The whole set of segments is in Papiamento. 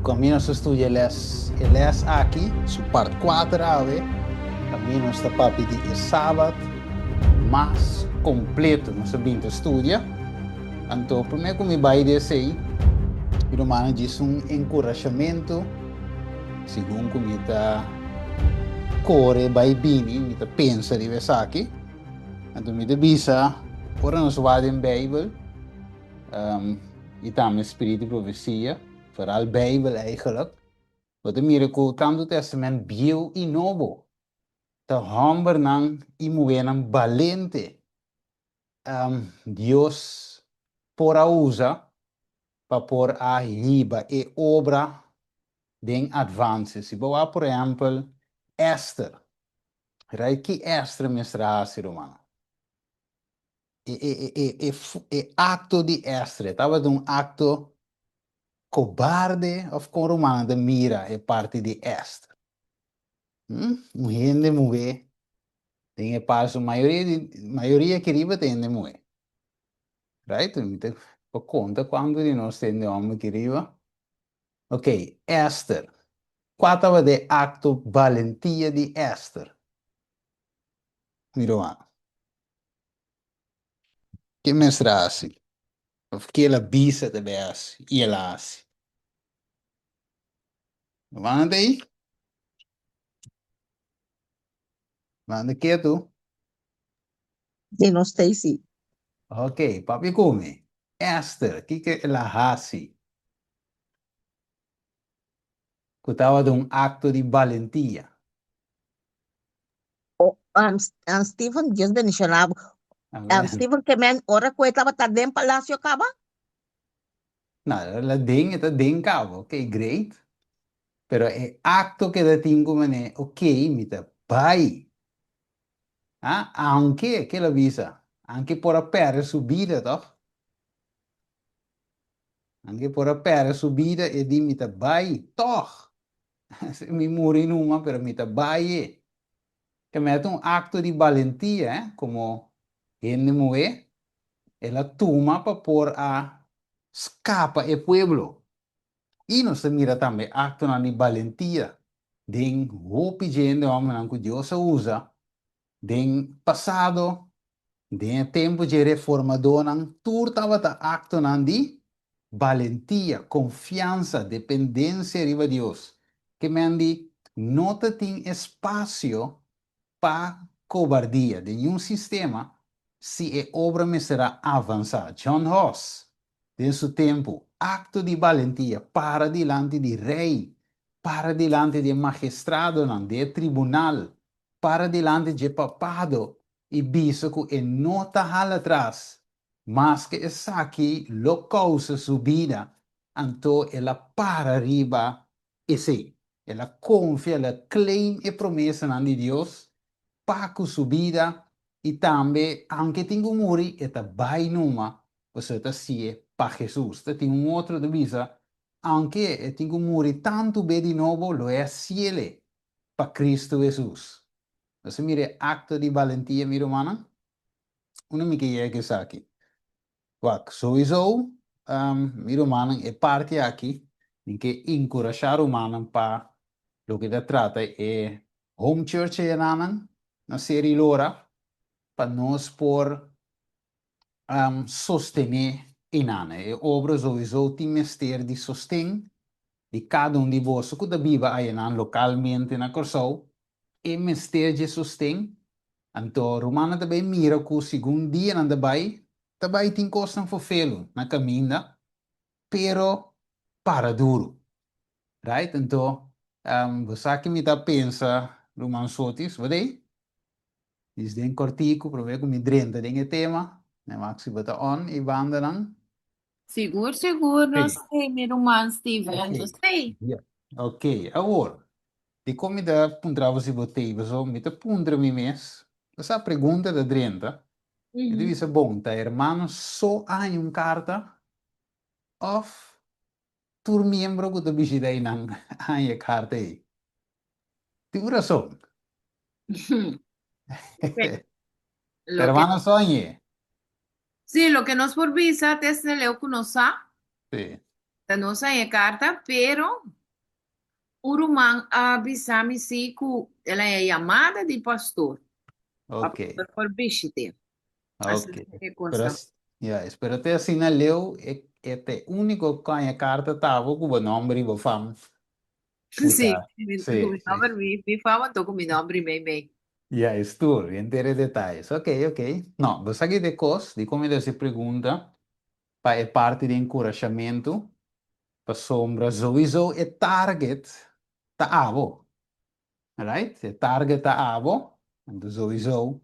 Kaminda nos ta studia e les, e les aki, su part kuater awe, kaminda nos ta papia di e Sabat mas kompleto. Nos ta bin ta studia. Anto promé ku mi bai di esei, mi rumannan djis un enkurashamentu, segun ku mi ta kore bai bini, mi ta pensa riba esaki. Anto mi ta bisa, ora nos wak den Beibel, i tambe Spiritu di Profesia, foral Beibel eigenlijk, bo ta mira ku tantu Testament Bieu i Nobo ta hòmbernan i muhénan balente Dios por a usa pa por a hiba e obra den advanse. Si bo wak por ehèmpel Ester, right? Ki Ester mester a hasi, rumannan? E akto di Ester tabata un akto kobarde òf kon rumannan ta mira e parti di Ester? Un hende muhé den e paso, mayoria di mayoria aki riba ta hende muhé. Right? Mi ta por konta kuantu di nos ta hende hòmber aki riba. Ok, Ester. Kua tabata e akto balentia di Ester? Mi ruman. Ke mester a hasi? Òf ke el a bisa ta bai hasi i el a hasi? Rumannan ta ei? Manda ketu. Di nos ta ei sí. Ok, papia ku mi. Esther, kiko el a hasi ku tabata un akto di balentia? Oh, Steven, Dios bendiciona bo. Amen. Steven, ke men ora ku e tabata den palacio kaba? No, el a den, e ta den kaba, ok, great. Pero e akto ku e ta tin ku manera, ok, mi ta bai. Ah, aunke, ke el a bisa? Aunke por a pèrdè su bida, tòg? Aunke por a pèrdè su bida, e di mi ta bai, tòg. Mi muri numa, pero mi ta bai e. Ke mester un akto di balentia, eh, komo hende muhé, el a tuma pa por a skapa e pueblo. I nos ta mira tambe aktonan di balentia den hopi dje hende hòmbernan ku Dios a usa den pasado, den e tempu dje reformadónan, tur tabata aktonan di balentia, konfiansa, dependensia riba Dios. Ke men di no ta tin espasio pa kobardia den niun sistema si e obra mester a avansá. John Huss, den su tempu, akto di balentia, para dilanti di rei, para dilanti di e magistradonan, di e tribunal, para dilanti dje papado i bisa ku e no ta hala atras, maske esaki lo kousa su bida, anto el a para riba esei. El a konfia, el a claim e promesanan di Dios pa ku su bida i tambe aunke tin ku muri e ta bai numa pasobra e ta si'e pa Hesus. Ta tin un otro ta bisa, aunke e tin ku muri tantu be di nobo lo e a siele pa Cristo Hesus. Nos a mira e acto di balentia, mi rumannan. Unda mi ke yega ku esaki? Wak, souiso, mi rumannan, e parti aki, mi ke enkurashá rumannan pa loke ta trata e home church enanan na Seri Lora, pa nos por sostené enanan. E obra souiso tin mester di sosten di kada un di boso ku ta biba ayanan lokalmente na Kòrsou, e mester dje sosten. Anto rumannan ta bai mira ku segun dianan ta bai, ta bai tin kosnan fofelu na kaminda, pero para duru. Right? Anto, bo sa ki mi ta pensa, ruman Sotis, bo dei? Dis den kòrtiku, promé ku mi drenta den e tema, mi wak si bo ta on i bandanan. Sigur, sigur, nos Hey. ei, mi ruman Steven, Ok. nos ei. Ja. Ok, awor, dikon mi ta puntra bo si bo t'ei? Pasobra mi ta puntra mi mes, esa pregunta ta drenta, mi ta bisa, bon, ta hermano so a haña un karta òf tur miembro ku ta bishita einan a haña e karta ei? Tin un rason. Lo Hermano ke so hañ'é. Sí, loke nos por bisa te esne leu ku nos sa. Sí. Ta nos haña e karta, pero. Un ruman a bisa mi si ku el a haña yamada di pastor pa Ok. pastor por bishit'é. Asina Ok. e kos Pero ta. ya, pero te asina leu e e ta e úniko ku haña karta tabo ku bo nòmber i bo fam. Ku Sí, ta, mi, sí, ku mi sí. nòmber, mi, mi fam anto ku mi nòmber i mei mei. Ya, es tur, henter e detayes. Ok, ok. No, bo sa ki ta e kos, dikon mi ta hasi pregunta pa e parti di enkurashamentu, Pasobra souiso e target ta abo. Right? E target ta abo. Anto souiso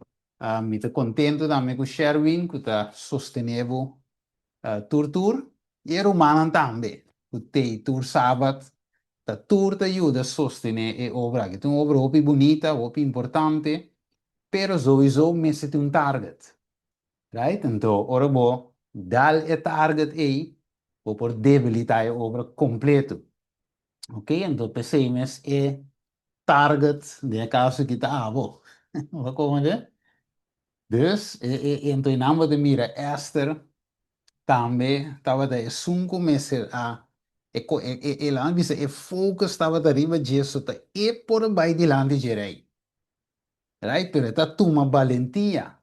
mi ta contento tambe cu Sherwin cu ta sostene bo tur tur. Y e rumannan tambe cu t'ey tur sabat ta tur ta yuda sostene e obra aki. Ta un obra hopi bunita, hopi importante, pero souiso mester tin un target. Right? Anto ora bo dal e target ei, bo por debilitá e obra kompleto. Ok? Anto p'esei mes e target den e kaso aki ta abo. Bo komprendé? Dus, e, e, e, anto einan bo ta mira Esther tambe tabata esun ku mester a e, e, e, e, laat mi bisa, e focus tabata riba dje, so ta e por a bai dilanti dje rei. Right? Pero e ta tuma balentia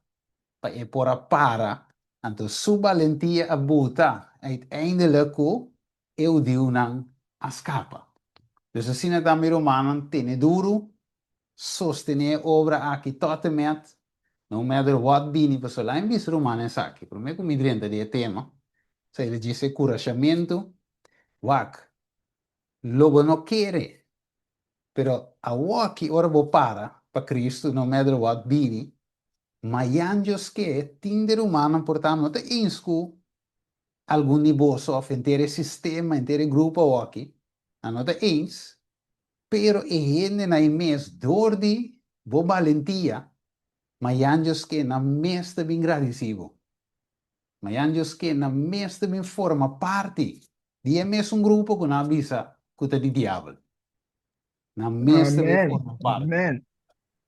pa e por a para, anto su balentia a buta uiteindelijk ku e hudiunan a skapa. Dus asina ta mi rumannan, tene duru, sostené e obra aki tot en met, no matter what bini, pasobra laat mi bisa rumannan esaki, promé ku mi drenta di e tema, sa el a djis e kurashamentu, wak, Lo bo no kere. Pero awoki ora bo para pa Cristo, no matter what bini, mayan Dios ke, tin di rumannan por ta no ta eens ku algun di boso of henter e sistema, henter e grupo awoki, nan no ta eens, pero e hendenan ei mes dor di bo balentia, mayan Dios ke nan mes ta bin gradisi bo. Mayan Dios ke nan mes ta bin forma parti di e mesun grupo ku nan a bisa ku ta di diabel. Nan mes ta bin Amen. forma parti. Amen.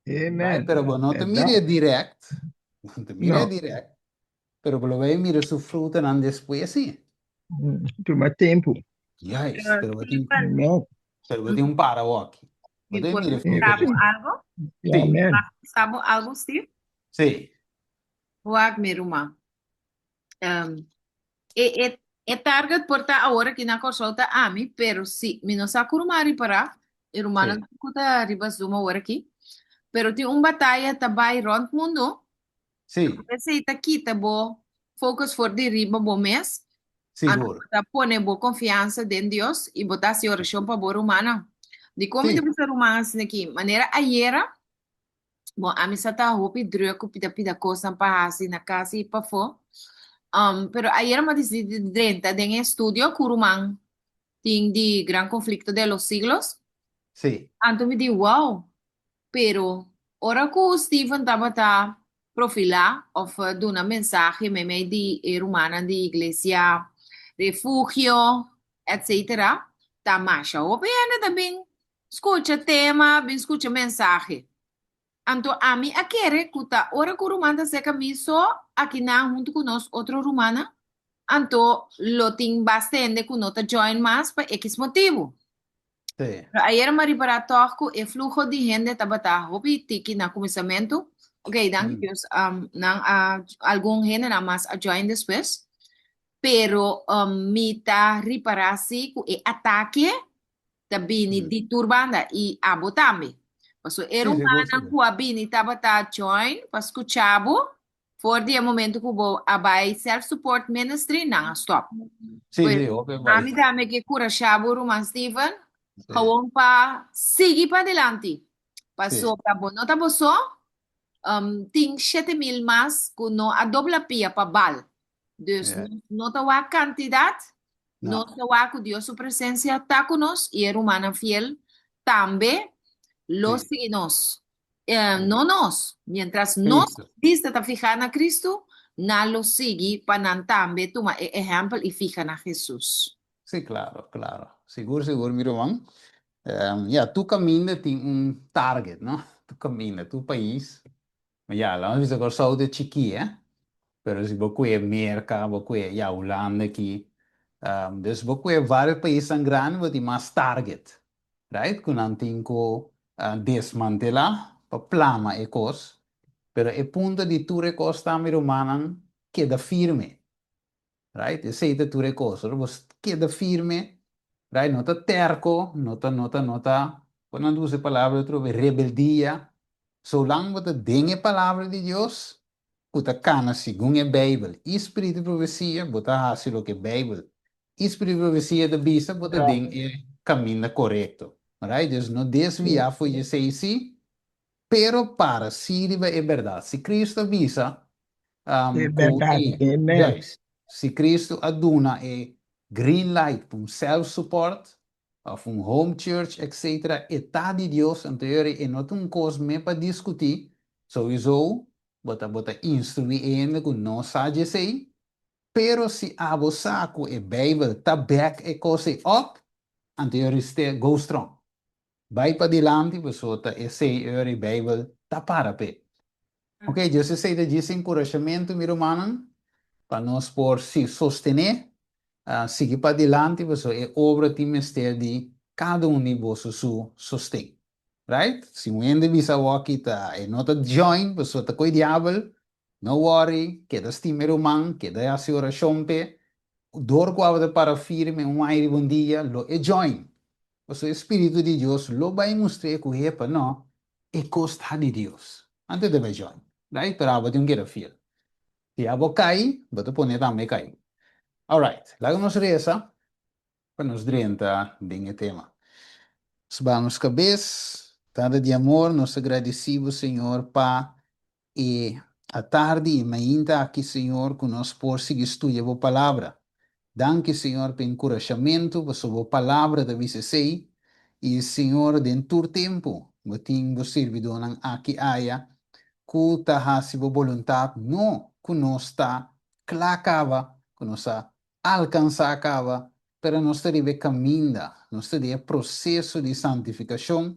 Right? Amen. Pero bo no ta Berdad. mira e direct, bo no ta mira e No. direct, pero bo lo bai mira su frutanan despues sí. Tuma tempu. Juist, Pero pero bo tin, Steven, Amen. pero bo tin un para woki. Bo mi ta por mira e bisa fruta bo despues. algo? Sí, Amen. Mag bisa bo algo, Steve? sí. Wak mi ruman. Um, e, e, e target por ta awor aki na Kòrsou ta ami, pero si mi no sa ku ruman ripará, e rumannan Sí. ku ta riba Zoom awor aki, pero tin un bataya ta bai rònt mundu, Sí, esei ta kita bo focus for di riba bo mes, anto sigur. bo ta pone bo konfiansa den Dios i bo ta hasi orashon pa bo rumannan. Dikon mi ta Sí. bisa ruman asina aki? Manera ayera, Bon, ami sa ta hopi druk ku pida pida kosnan pa hasi na kas i pafó. Um, pero ayer mi a disidí di drenta den e estudio ku ruman tin di Gran Conflicto de los Siglos. Sí. Anto mi di, wow, pero ora ku Steven tabata profilá òf duna mensahe meimei di e rumannan di Iglesia Refugio, etcetera, ta masha hopi hende ta bin Skucha tema, bin skucha mensahe. Anto ami a kere ku ta ora ku ruman ta seka mi so akinan huntu ku nos otro rumannan, anto lo tin basta hende ku no ta join mas pa ekis motibu. Sí. Pero ayer mi a ripará tòg ku e fluho di hende tabata hopi tiki na kuminsamentu. Oké, danki Dios, nan a, algun hendenan mas a join despues. Pero mi ta ripará si ku e atake ta bini di tur banda i abo tambe. Pasobra e Sí, sigur, rumannan sigur. ku a bini tabata join pa skucha bo, for di e momento ku bo a bai Self Support Ministry, nan a stòp. Sí, Pues sí, hopi a bai. ami tambe ke kurashá bo, ruman Steven, Sí, gewoon pa sigui padilanti. sí. Pasobra bo no ta bo so, tin 7000 mas ku no a dobla pia pa bal. Dus Yeah. nos no ta wak kantidat, No. nos ta wak ku Dios su presensia ta ku nos i e rumannan fiel tambe lo Sí. sigui nos. No nos, mientras nos Cristo. bista ta fihá na Cristo, nan lo sigui pa nan tambe tuma e ehèmpel i fiha na Hesus. Sí, claro, claro. Sigur, sigur, mi ruman. Ya, tur kaminda tin un target, no? Tur kaminda, tur pais. Ma ya, laat nos bisa Kòrsou ta chikí, eh? Pero si bo kue Merka, bo kue, ya, Hulanda aki. Dus bo kue vários paisnan grandi, bo tin mas target. Right? Ku nan tin ku desmantelá pa plama e kos. Pero e punto di tur e kos ta, mi rumannan, keda firme. Right? Esei ta tur e kos. Ora bo keda firme, right? No ta terko, no ta, no ta, no ta, kon nan ta usa e palabra otro bes, rebeldia. Solang bo ta den e palabra di Dios, ku ta kana segun e Beibel i spiritu di profesia, bo ta hasi loke Beibel i spiritu di profesia ta bisa, bo ta den e kaminda korekto. Right? Dus no desviá for di esei sí, pero para sí riba e bèrdat. Si Kristu a bisa E ku bèrdat. e, Amen. juist, si Kristu a duna e green light pa un self-support òf un home church etc. E ta di Dios, anto yori e no ta un kos me pa diskutí, souiso bo ta bo ta instruí e hende ku no sa djesei, pero si abo sa ku e Beibel ta back e kos ei op, anto yori ste go strong. Bai padilanti pasobra ta esei ora e Beibel ta para p'e. Ok, Dios esei ta djis enkurashamentu, mi rumannan, pa nos por si sostené, sigui padilanti pasobra e obra tin mester di kada un di boso su sosten. Right? Si un hende bisa awor ta e no ta join pasobra ta koe diabel, no worry, keda stima e ruman, keda hasi orashon p'e, dor ku abo ta para firme un aña riba un dia lo e join. Pasobra e Spiritu di Dios lo bai mustr'é ku hepa, no, e kos ta di Dios. Anto e ta bai join. Right? Pero abo tin un keda fiel. Si abo kai, bo ta pone tambe kai. Alright, laga nos resa pa nos drenta den e tema. Nos baha nos kabes. Tata di amor, nos ta gradisí bo, Señor, pa E atardi i mainta aki, Señor, ku nos por sigui studia Bo Palabra. Danki, Señor, pa e enkurashamentu, pasobra Bo Palabra ta bisa esei. I, Señor, den tur tempu Bo tin Bo sirbidónan aki aya ku ta hasi Bo boluntat, no ku nos ta kla kaba, ku nos a alkansá kaba, pero nos ta riba e kaminda, nos ta den e proseso di santifikashon,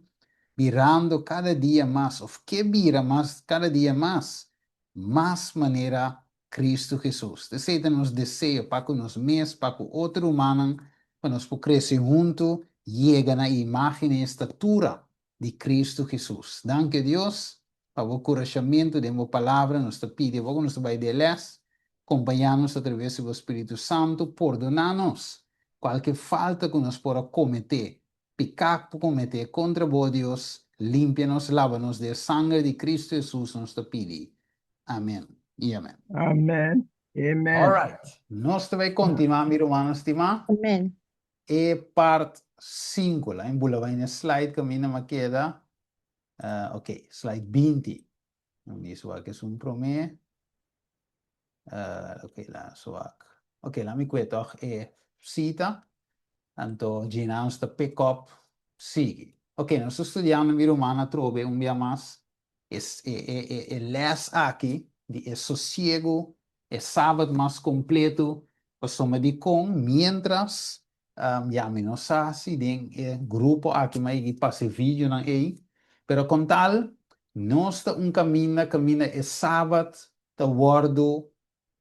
birando kada dia mas, òf ke bira mas kada dia mas, mas manera Kristu Hesus. Esei ta nos deseo pa ku nos mes, pa ku otro rumannan, pa nos por krese huntu, yega na e imágen i e statura di Kristu Hesus. Danki Dios pa bo kurashamentu den bo palabra. Nos ta pidi abo ku nos ta bai den les, kompañá nos atraves di bo Spiritu Santu, pordoná nos kualke falta ku nos por a kometé, piká ku kometé kontra bo, Dios, limpia nos, laba nos den e sanger di Kristu Hesus nos ta pidi. Amen i amen. Amen. Amen. Alright, nos ta bai kontinuá mi rumannan stimá. Amen. E part 5, la bula bai na slide kaminda m'a keda. Uh, ok, slide 20. Mi wak esun promé. Uh, ok, la wak. Ok, la mi kue toch e sita. Anto djina nos ta pick up sigui. Ok, nos ta studiando mi ruman atrobe un bia mas e, e, e, e les aki di e sosiego, e sabat mas kompleto, pasobra dikon mientras ya mi no sa si den e grupo aki mi a yega pasa e videonan ei, pero kon tal nos ta un kaminda kaminda e sabat ta wòrdu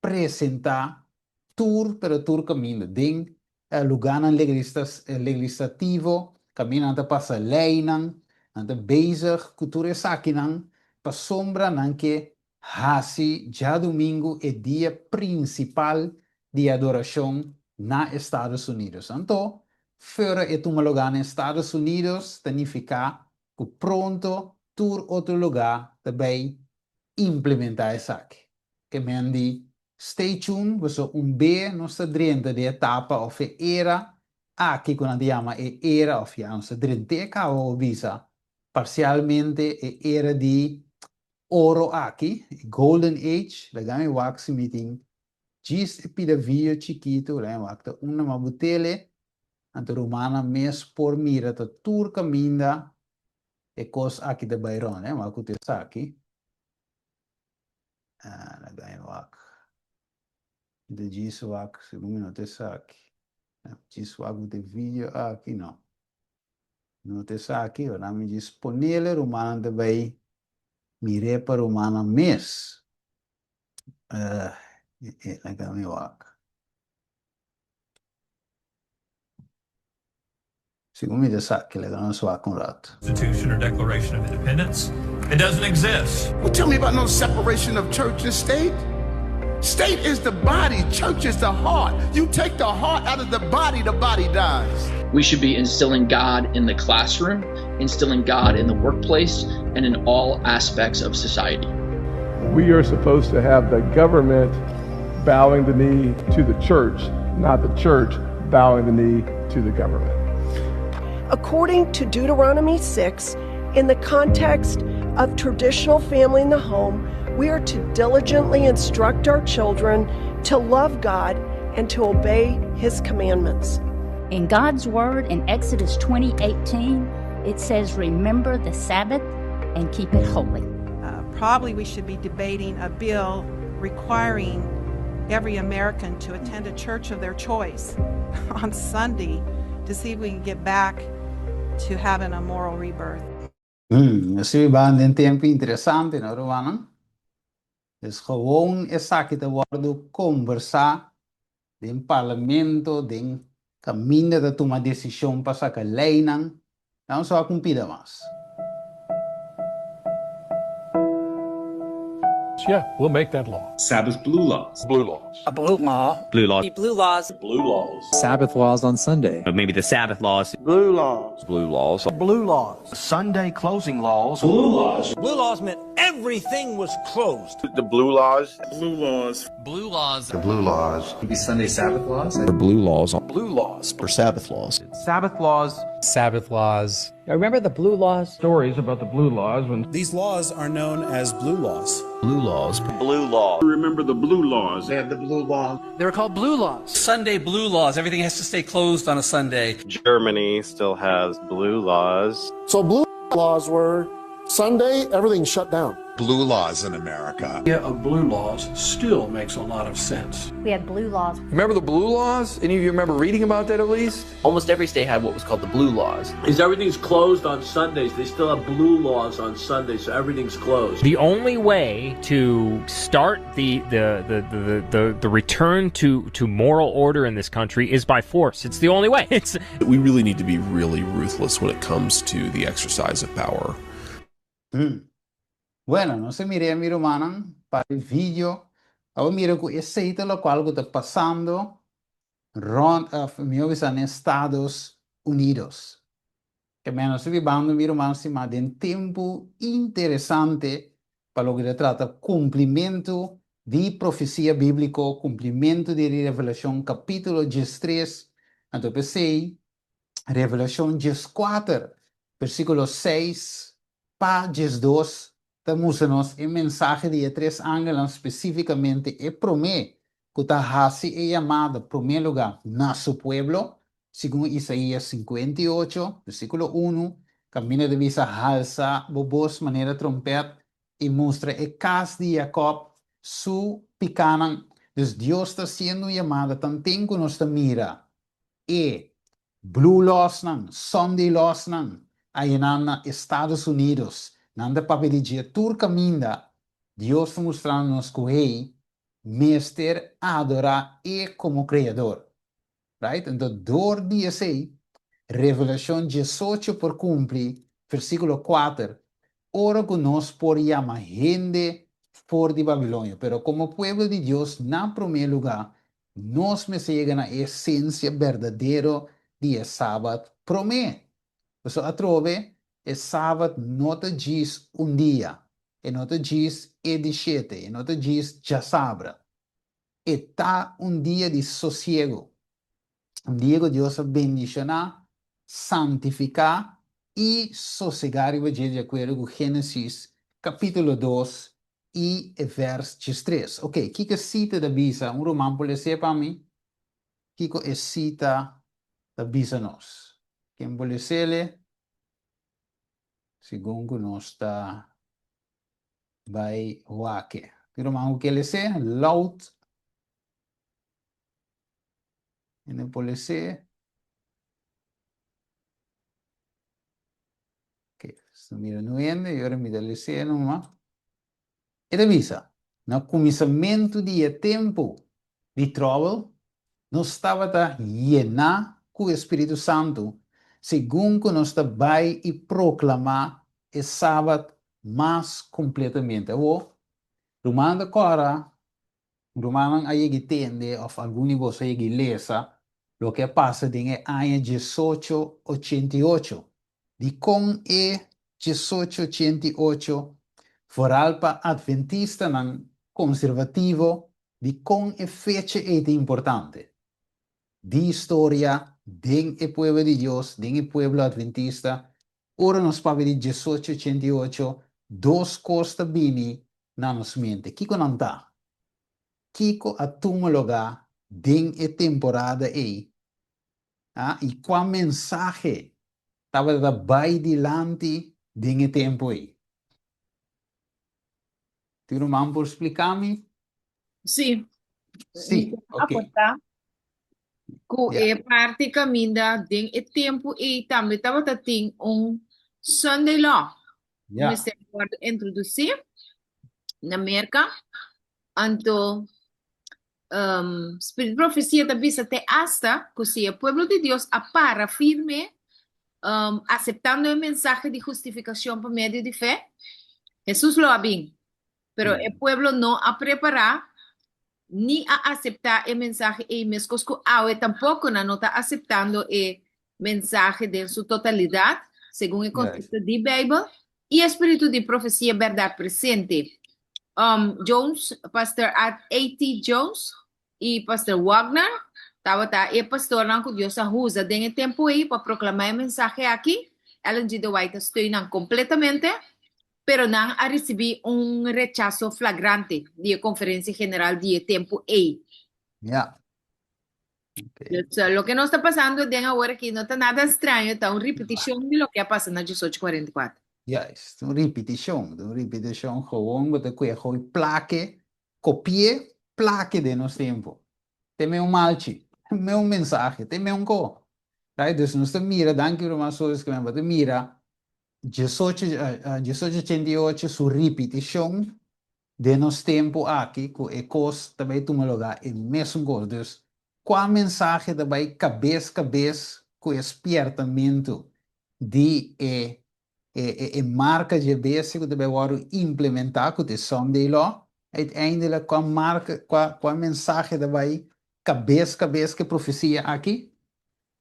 presentá tur pero tur kaminda den lugánan legislativo kaminda nan ta pasa leinan, nan ta bezig ku tur esakinan pasobra nan ke hasi djadumingu e dia prinsipal di adorashon na Estados Unidos. Anto, fora e tuma lugá na Estados Unidos ta nifiká ku pronto tur otro lugá ta bai implementá esaki. Ke men di stay tuned pasobra un be nos ta drenta den etapa òf e era aki ku nan ta yama e era òf ya nos ta drent'é kaba bo bisa parsialmente e era di oro aki, e golden age, laga mi wak si mi tin djis e pida video chikitu, laga mi wak ta unda ma bo tele, anto rumannan mes por mira ta tur kaminda e kos aki ta bai rond, eh, wak ku ta esaki, laga mi wak, mi ta djis wak segun mi no ta esaki, djis wak ku ta e video aki, no. No ta esaki, ora mi djis ponele rumannan ta bai mir'é pa rumannan mes. Uh, laga mi wak. Segun mi ta sa, ke laga nos wak un rato. Constitution or Declaration of Independence. It doesn't exist. Don't tell me about no separation of church and state. State is the body, church is the heart. You take the heart out of the body, the body dies. We should be instilling God in the classroom, instilling God in the workplace, and in all aspects of society. We are supposed to have the government bowing the knee to the church, not the church bowing the knee to the government. According to Deuteronomy 6, in the context of traditional family in the home, we are to diligently instruct our children to love God and to obey his commandments. In God's word in Exodus 20:18, it says remember the Sabbath and keep it holy. Uh, probably we should be debating a bill requiring every American to attend a church of their choice on Sunday to see if we can get back to having a moral rebirth. Nos ta biba den tempu interesante, no rumannan? Dus gewoon esaki ta wòrdu kombersá den parlamento, den kaminda ta tuma desishon pa saka leinan. Nan so a kumpida mas. Yeah, we'll make that law. Sabbath blue laws. Blue laws. A blue law. Blue laws. Blue laws. Blue laws. Sabbath laws on Sunday. But maybe the Sabbath laws. Blue laws. Blue laws. Blue laws. Sunday closing laws. Blue laws. Blue laws meant everything was closed. The blue laws. Blue laws. Blue laws. The blue laws. Maybe Sunday Sabbath laws. Or blue laws. Blue laws. Or Sabbath laws. Sabbath laws. Sabbath laws. I remember the blue laws. Stories about the blue laws when these laws are known as blue laws. Blue laws. Blue laws. Remember the blue laws. They have the blue laws. They were called blue laws. Sunday blue laws. Everything has to stay closed on a Sunday. Germany still has blue laws. So blue laws were Sunday, everything shut down. Blue laws in America. The idea of blue laws still makes a lot of sense. We had blue laws. Remember the blue laws? Any of you remember reading about that at least? Almost every state had what was called the blue laws. Is everything's closed on Sundays. They still have blue laws on Sundays, so everything's closed. The only way to start the the the the, the, the return to, to moral order in this country is by force. It's the only way. It's We really need to be really ruthless when it comes to the exercise of power. Bueno, nos a mir'é mi rumannan pa e video. Abo mira ku esei ta lokual ku ta pasando rònt òf mihó bisa na Estados Unidos. Ke men nos ta bibando mi ruman stima den tempu interesante pa loke ta trata kumplimentu di profesia bíbliko, kumplimentu di Revelashon kapítulo diestres. Anto p'esei Revelashon dieskuater versíkulo seis pa 12 ta mustra nos e mensahe di e tres angelnan, spesífikamente e promé ku ta hasi e yamada promé lugá na su pueblo, segun Isaías 58, versíkulo unu, kaminda ta bisa, Halsa bo bos manera trompèt i mustra e kas di Jakòb su pikánan. Dus Dios ta hasiendo un yamada tanten ku nos ta mira E blue lawsnan, Sunday lawsnan a yená na Estados Unidos. Nan ta papia di dje tur kaminda. Dios ta mustrando nos ku hey mester adorá E komo Kreador. Right? Anto dor di esei, Revelashon diesocho por kumpli, versíkulo kuater, ora ku nos por yama hende for di Babilonia. Pero komo pueblo di Dios, na promé lugá, Nos mester yega na e esensia berdadero di e Sabat promé. Pasobra atrobe, e Sabat no ta djis un dia, e no ta djis e di shete, e no ta djis djasabra. E ta un dia di sosiego, un dia ku Dios a bendishoná, santifiká i sosegá riba dje di akuerdo ku Génesis kapítulo dos i e vèrs diestres. Oke, kiko e sita ta bisa? Un ruman por les'é pa mi? Kiko e sita ta bisa nos? Ken por les'é? Segun ku nos ta bai wak. Tin ruman ku ke les'é? Loud. Ken por les'é? Oke, so mira nu hende i ora mi ta les'é numa. E ta bisa, Na kuminsamentu di e tempu di tròbel, nos tabata yená ku e Spiritu Santu. Segun ku nos ta bai i proklamá e Sabat mas kompletamente. Awor, ruman ta kòrda, rumannan a yega i tende òf algun di boso a yega i lesa loke a pasa den e aña diesocho ochenta i ocho. Dikon e diesocho ochenta i ocho, foral pa atventistanan konservativo, dikon e fecha ei ta importante? Di historia den e pueblo di Dios, den e pueblo atventista, ora nos papia di diesocho ochenta i ocho, dos kos ta bini na nos mente. Kiko nan ta? Kiko a tuma lugá den e temporada ei? A I kua mensahe tabata bai dilanti den e tempu ei? Tin ruman por splika mi? Sí. Sí, Mi ok. aportá ku Ya. e parti kaminda den e tempu ei tambe tabata tin un Sunday law ku Ya. mester a wòrdu introdusí na Merka. Anto Spirit Profesia ta bisa te asta ku si e pueblo di Dios a para firme aseptando e mensahe di hustifikashon pa medio di fe, Hesus lo a bin. Pero e pueblo no a prepará ni a aseptá e mensahe ei, meskos ku awe tampoko nan no ta aseptando e mensahe den su totalidat, segun e konsepto di Beibel i e spiritu di profesia bèrdat presente. Jones, Pastor A.T. Jones i Pastor Wagner tabata e pastornan ku Dios a usa den e tempu ei pa proklamá e mensahe aki. Ellen G. De White a steun nan kompletamente, pero nan a risibí un rechaso flagrante di e Konferensia General di e tempu ei. Ja. Dus loke nos ta pasando den awor aki no ta nada straño, ta un ripitishon di loke a pasa na diesocho kuarenta i kuater. Juist, un ripitishon, un ripitishon gewoon bo ta kue gooi plake, kopié, plake den nos tempu. Te me un malchi, me un mensahe, te me un ko. Right? Dus nos ta mira, danki ruman Solis ke men bo ta mira diesocho, diesocho ochenta i ocho su ripitishon Den nos tempu aki ku e kos ta bai tuma lugá e mesun kos. Dus, kua mensahe ta bai kabes kabes ku e spiertamentu di e e e marka dje bestia ku ta bai wòrdu implementá ku ta e Sunday Law? Uiteindelijk kua marka kua kua mensahe ta bai kabes kabes ku e profesia aki?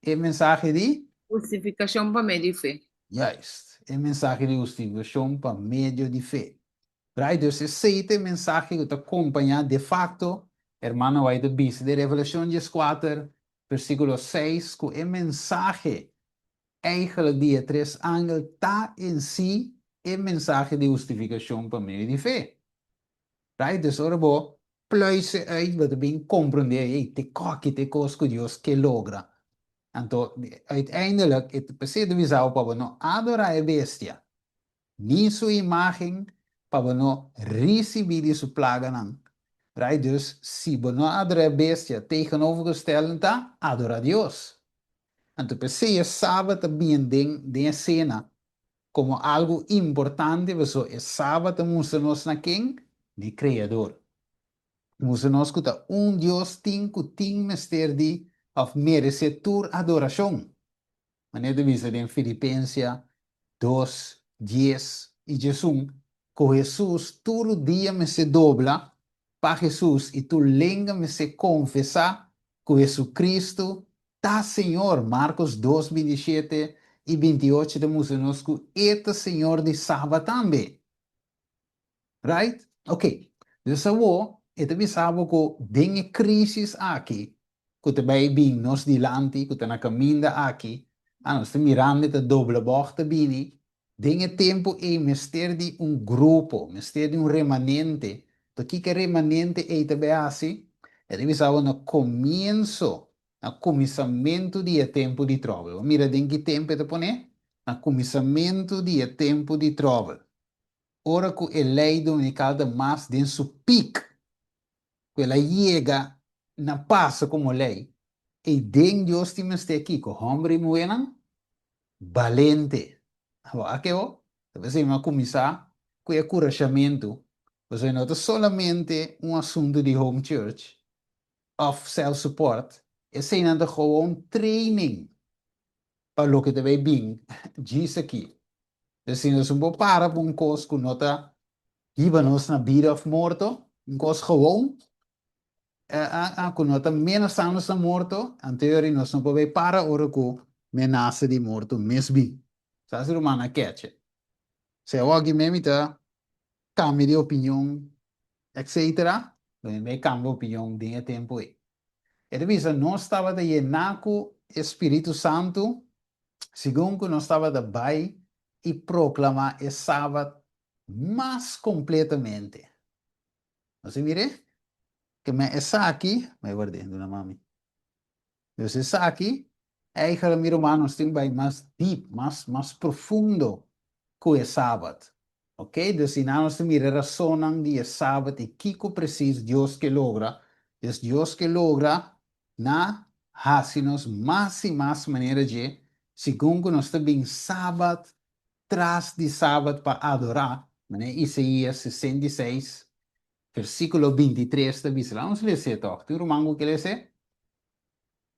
E mensahe di? Hustifikashon pa medio di fe. Juist, e mensahe di hustifikashon pa medio di fe. Right, dus esei ta e mensahe ku ta kompañá de fakto, Hermana White ta bisa den Revelashon dieskuater, versíkulo seis, ku e mensahe eigenlijk di e tres angel ta en si e mensahe di hustifikashon pa medio di fe. Right, dus ora bo pluis e uit, bo ta bin komprondé, hey, te koki ta e kos ku Dios ke logra. Anto, uiteindelijk, e ta p'esei ta bisa bo pa bo no adorá e bestia, ni su imágen pa bo no risibí di su plaganan. Right? Dus, si bo no adorá e bestia, tegenovergestelde ta adorá Dios. Anto p'esei e Sabat ta bien den den e sena komo algu importante pasobra e Sabat ta mustra nos na ken? N'e Kreador. Mustra nos ku ta un Dios tin ku tin mester di òf meresé tur adorashon. Manera ta bisa den Filipensia dos, dies i diesun, ku Hesus tur dia mester dobla pa Hesus i tur lenga mester konfesá ku Hesukristu ta Señor. Markos dos, bintishete i bintiocho ta mustra nos ku e ta Señor di Sabat tambe. Right? Ok. Dus awor e ta bisa bo ku den e crisis aki ku ta bai bin nos dilanti, ku ta na kaminda aki, ah, nos ta mirando e ta dobla bòg ta bini, den e tempu ei mester di un grupo, mester di un remanente. To kiko e remanente ei ta bai hasi? E ta bisa bo na komienso, na kuminsamentu di e tempu di tròbel. Bo mira den ki tempu e ta pone? Na kuminsamentu di e tempu di tròbel. Ora ku e lei dominikal ta mas den su pik, ku el a yega na pasa komo lei, ei den Dios tin mester kiko? Hòmber i muhénan balente. Awor, a ke bo? Ta p'esei mi a kuminsá ku e kurashamentu, pasobra no ta solamente un asuntu di home church òf self support, eseinan ta gewoon training. pa loke ta bay bin djis aki. Dus si nos no por para pa un kos ku no ta hiba nos na bida òf morto, un kos gewoon, ku no ta menasá nos na morto, anto yori nos no por bay para ora ku menasa di morto mes bin. Sa si ruman a keche. Si awoki mi mi ta kambia di opinion etcetera, lo mi bay kambia opinion den e tempu ei. E ta bisa, Nos tabata yená ku e spiritu santu segun ku nos tabata bai i proklamá e sabat mas kompletamente. Nos a mir'é? Ke men esaki, bai ward'é, duna mami. Dus esaki, eigenlijk mi ruman, nos tin bai mas deep, mas, mas profundo ku e sabat. Ok, dus i nan nos ta mira e rasonnan di e sabat i kiko presis Dios ke logra. Dus Dios ke logra na hasi nos mas i mas manera dje, segun ku nos ta bin sabat tras di sabat pa adorá, manera Isaías 66 versíkulo 23 ta bisa. Laga nos les'é tòg. Tin un ruman ku ke les'é?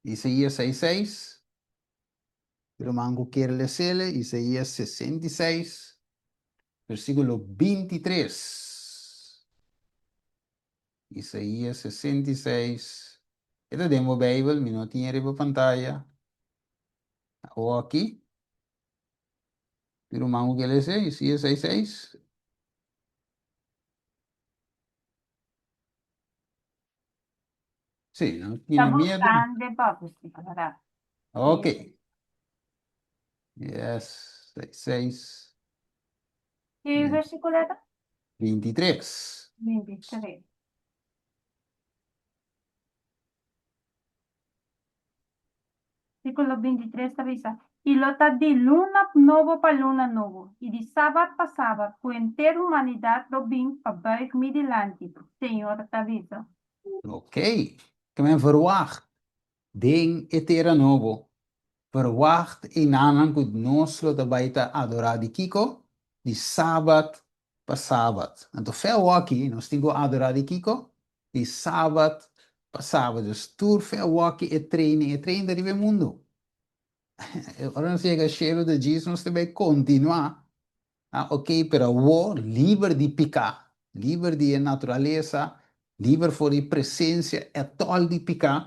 Isaías seis seis. Ruman ku kier les'el, Isaías 66, versíkulo 23. Isaías 66. E ta den bo Beibel, mi no tin e riba pantaya. Awor aki. Tin ruman ku kier les'é, Isaías seis seis. Sí, no Ta tiene miedo. buscando e papu, sí, verdad. Ok. Yes, seis, seis. Ki versículo e ta? 23. 23. Versículo 23 ta bisa, I lo ta di luna nobo pa luna nobo, i di sabat pa sabat, ku henter humanidat lo bin pa buig mi dilanti, Señor ta bisa. Ok, ke men verwagt den e tera nobo? Verwagt enanan ku nos lo ta bai ta adorá di kiko? Di sabat pa sabat. Anto fe awoki nos tin ku adorá di kiko? Di sabat pa sabat. Dus tur fe awoki e training, e training ta riba e mundu. Ora nos yega shelu ta djis nos ta bai kontinuá Ah, ok, pero awor liber di piká, liber di e naturalesa, liber for di presensia etòl di piká,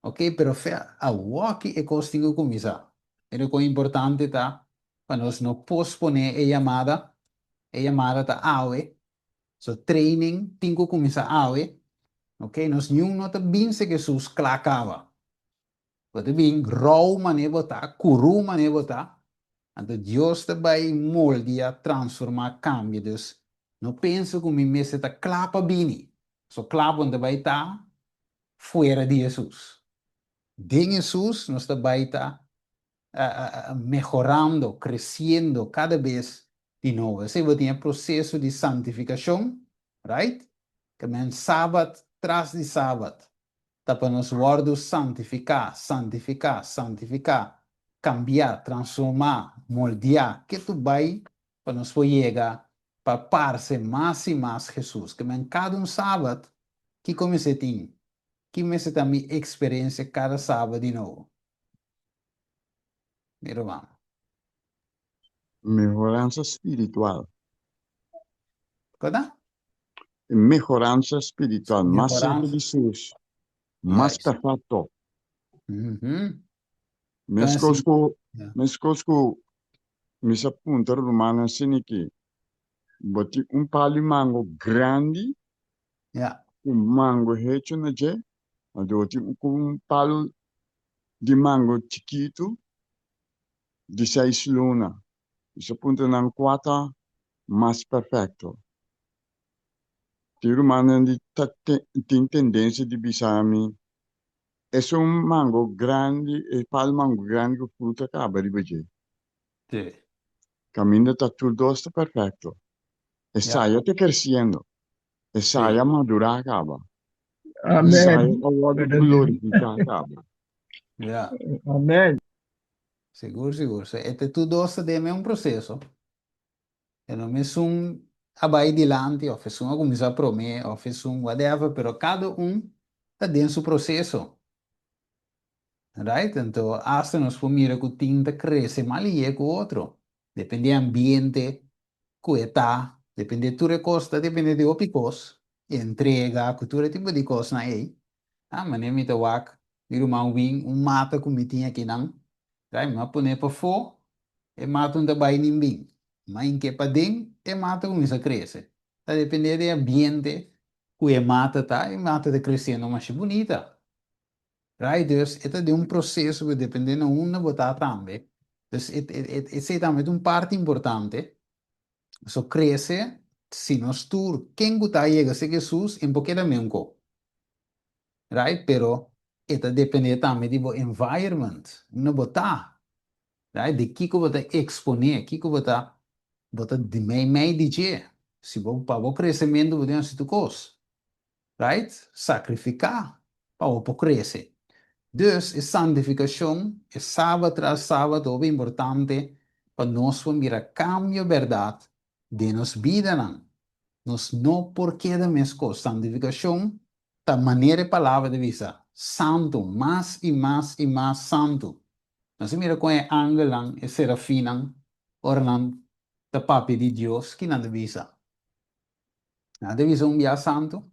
ok, pero fe awoki e kos tin ku kuminsá. Mira kon importante ta pa nos no posponé e yamada, e yamada ta awe, so training tin ku kuminsá awe, ok, nos niun no ta binse Hesus kla kaba. Bo ta bin rou manera bo ta, kurú manera bo ta, anto Dios ta bai moldia, transformá, kambia. Dus, no pensa ku mi mester ta kla pa bini. So kla bo no ta bai ta fuera di Hesus. Den Hesus nos ta bai ta mehorando, kresiendo kada bes di nobo. Esei bo tin e proseso di santifikashon, right? Ke men sabat tras di sabat. Ta pa nos wòrdu santifiká, santifiká, santifiká, kambiá, transformá, moldiá, ke tu bai pa nos por yega pa parse mas i mas Hesus. Ke men kada un sabat, kiko mester tin? Ki mester ta mi eksperensia kada sabat di nobo? Mi ruman. Mehoransa spiritual. Kota? Mehoransa spiritual. Mas serka Mehoransa. di Sus. Mas Juist. perfecto. Mhm. Meskos Entonces, ku, ja. meskos ku mi sa puntra rumannan siniki, bo tin un palu di mango grandi Ja. ku mango hecho na dje, anto bo tin un ku un palu di mango chikitu di seis luna. Mi sa puntra nan kua ta mas perfecto. Tin rumannan di ta tin tendencia di bisa mi, esun mango grandi, e pal mango grandi ku fruta kaba riba dje. Sí. Kaminda ta tur dos ta perfecto. Ja. Esaya ta creciendo. Esaya Sí. a madura kaba. Amen. Esaya a wordo glorifica kaba. Ja. Amen. Sigur, sigur. So, e te tur dos ta den un proceso. E no mesun a bai dilanti of esun a cuminsa prome of esun whatever, pero cada un ta den su proceso. Right? Anto asta nos por mira ku tin ta krese mas lihé ku otro. Depende ambiente ku e ta, depende tur e kos, ta depende di hopi kos, entrega ku tur e tipo di kosnan ei. Ah, manera mi ta wak mi ruman Win, un mata ku mi tin akinan, right? Mi a pone pafó, e mata no ta bai nin bin. Mi a hink'é paden, e mata kuminsá krese. Ta depende di e ambiente ku e mata ta, e mata ta kresiendo masha bunita. Right, dus e ta den un proseso ku depende na unda bo ta tambe. Dus e e esei tambe ta un parti importante. So krese, si nos tur ken ku ta yega serka Hesus e por keda meun ko. Right, pero e ta depende tambe di bo environment, unda bo ta. Right, di kiko bo ta ekspone, kiko bo ta bo ta meimei di dje. Si bo pa bo kresementu bo tin hasi tur kos. Right? Sakrifiká pa bo por krese. Dus e santifikashon, e sabat tras sabat ta hopi importante pa nos por mira kambio bèrdat den nos bidanan. Nos no por keda meskos. Santifikashon ta manera e palabra ta bisa, santu, mas i mas i mas santu. Nos a mira kon e angelnan, e serafinnan, ora nan ta papia di Dios, ki nan ta bisa? Nan ta bisa un bia santu.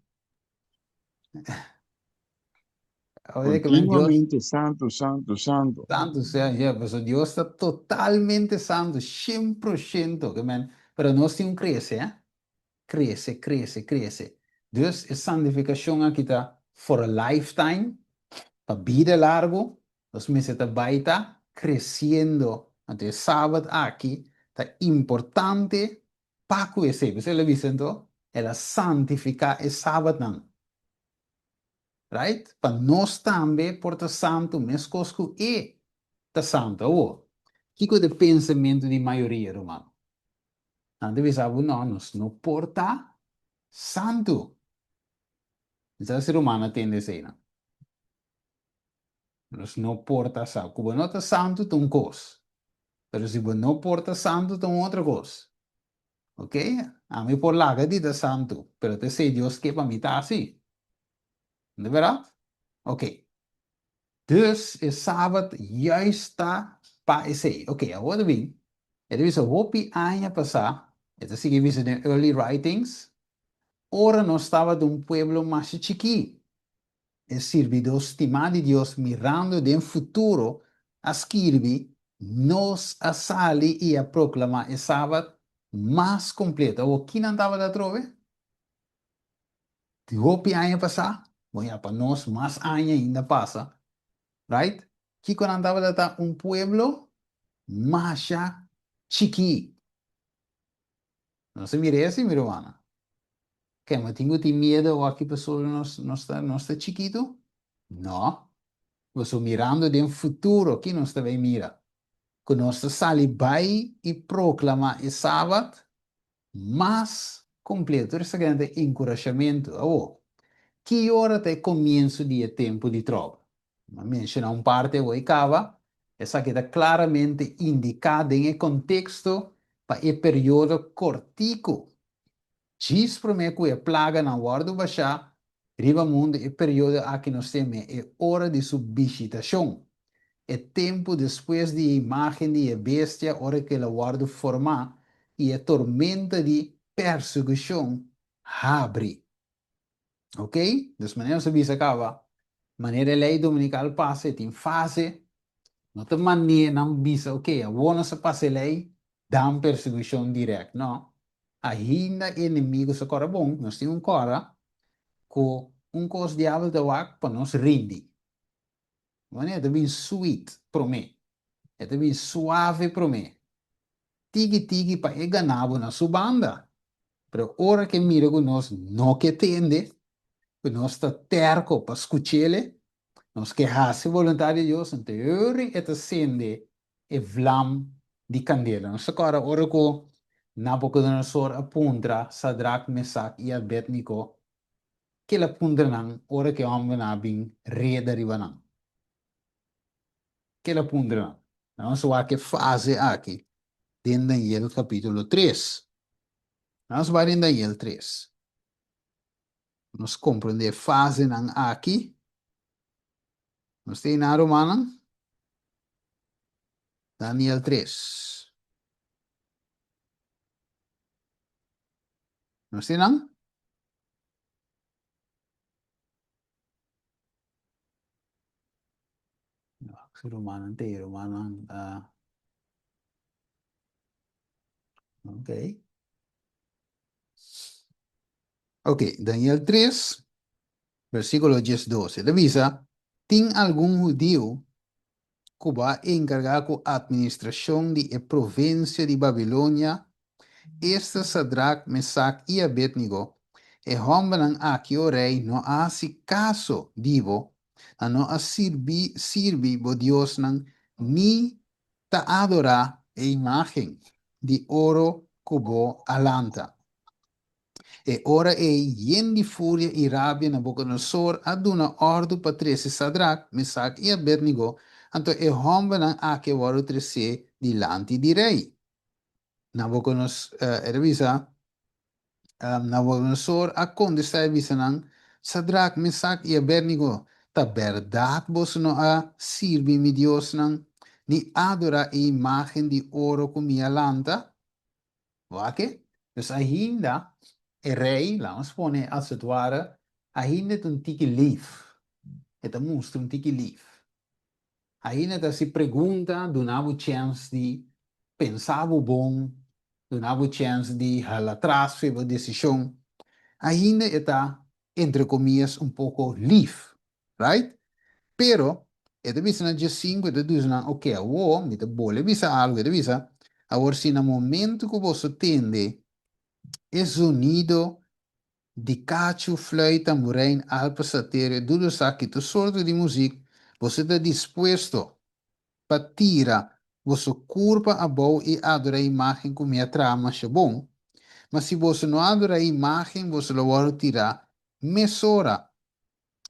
Continuamente santu, santu, santu. Santu, sea, yeah, paso Dios ta totalmente santu, 100%, ke men, pero nos tin un krese, eh? Krese, krese, krese. Dus e santifikashon aki ta for a lifetime, pa bida largu, nos mester ta bai ta kresiendo. Anto e sabat aki ta importante Pa ku esei, p'esei el a bisa anto, el a santifiká e sabatnan. Right? Pa nos tambe por ta santu meskos ku e ta santu. Awor, kiko ta e pensamentu di mayoria, ruman? Nan ta bisa bo, No, nos no por ta santu. Mi sa si ruman a tende eseinan. Nos no por ta santu. Ku bo no ta santu ta un kos, pero si bo no por ta santu ta un otro kos. Ok? Ami por laga di ta santu, pero ta esei Dios ke pa mi ta asi. No ta bèrdat? Ok. Dus e sabat juist ta pa esei. Ok, awor ta bin, e ta bisa hopi aña pasá, e ta sigui bisa den Early Writings, ora nos tabata un pueblo masha chikí, E sirbidó stimá di Dios mirando den futuro a skirbi, Nos a sali i a proklamá e sabat mas kompleto. Awor, ki nan tabata atrobe? Di hopi aña pasá? Bon, ya pa nos mas aña ainda pasa, right? Kiko nan tabata ta? Un pueblo masha chikí. Nos a mira esi, mi rumannan. Ke bo tin ku tin miedu awor pasobra nos nos ta nos ta chikitu? No. Boso mirando den futuro ki nos ta bay mira? Ku nos ta sali bay i proklama e sabat mas kompleto. Tur esaki nan ta enkurashamentu. Awor, ki ora ta e komienso di e tempu di tròbel? Mi a menshona un parti awor i kaba. Esaki ta klaramente indiká den e konteksto pa e periodo kortiku Djis promé ku e plaganan wòrdu bashá riba mundu e periodo aki nos teme e ora di su bishitashon, e tempu despues di e imágen di e bestia ora ku el a wòrdu formá i e tormenta di persekushon habri. Ok, dus manera nos a bisa kaba, manera e lei dominikal pasa e tin fase, no ta manera nan bisa ok awor nos a pasa e lei, dan persekushon dirèkt, no, ainda e enemigo sa kòrda bon, nos tin un kòrda ku un kos diabel ta wak pa nos rindi, manera e ta bin sweet promé, e ta bin suave promé, tiki tiki pa e gana bo na su banda. Pero ora ke mira ku nos no ke tende, ku nos ta terko pa skuch'ele, nos ke hasi boluntat di Dios, anto yori e ta sende e vlam di kandela. Nos ta kòrda ora ku Nabukodonosor a puntra Sadrak, Mesak i Abedniko, ke el a puntra nan ora ku e hòmbernan a bin reda riba nan? Ke el a puntra nan? Nos wak e fase aki den Daniel capítulo 3. Nos bai den Daniel 3. Nos comprende e fasenan aki. Nos ta einan, rumannan? Daniel 3. Nos ta einan? Si rumannan ta ei, rumannan. Uh, ok. Ok, Daniel 3, versíkulo 12. E ta bisa, Tin algun hudiu ku bo a enkargá ku atministrashon di e provinsia di Babilonia, esta Sadrak, Mesak i Abednego. E hòmbernan aki, o rei, no a hasi kaso di bo, nan no a sirbi sirbi bo diosnan ni ta adorá e imágen di oro ku bo a lanta. E ora ei, yen di furia i rabia, Nabukodonosor a duna òrdu pa trese Sadrak, Mesak i Abednego, anto e hòmbernan aki a wòrdu tresé dilanti di rei. Nabukodonos, e ta bisa, Nabukodonosor a kontestá i bisa nan, Sadrak, Mesak i Abednego, ta bèrdat boso no a sirbi mi diosnan, ni adorá e imágen di oro ku mi a lanta? Wak? Dus ainda e rei, laat ons pone als het ware, ainda ta un tiki lief. E ta mustra un tiki lief. Ainda ta hasi pregunta, duna bo chèns di pensa bo bon, duna bo chèns di hala atras for bo desishon. Ainda e ta, entre comillas, un poko lief. Right? Pero, e ta bisa na diesinku, e ta dusa nan, oke, awor mi ta bole bisa algu. E ta bisa, Awor si na momentu ku boso tende e zonido di kachu, fluit, tamburein, alpa, saterio, dudusak i tur sorto di muzik, boso ta dispuesto pa tira boso kurpa abou i adorá e imágen ku mi a traha masha bon. Ma si boso no adorá e imágen, boso lo wòrdu tirá mesora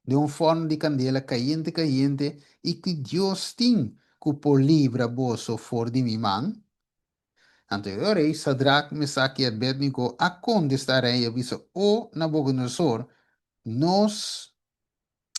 den un fòrnu di kandela kayente kayente, i ki Dios tin ku por libra boso for di mi man? Anto e ora ei Sadrak, Mesak i Abednego a kontestá rei i a bisa, O Nabukodonosor, nos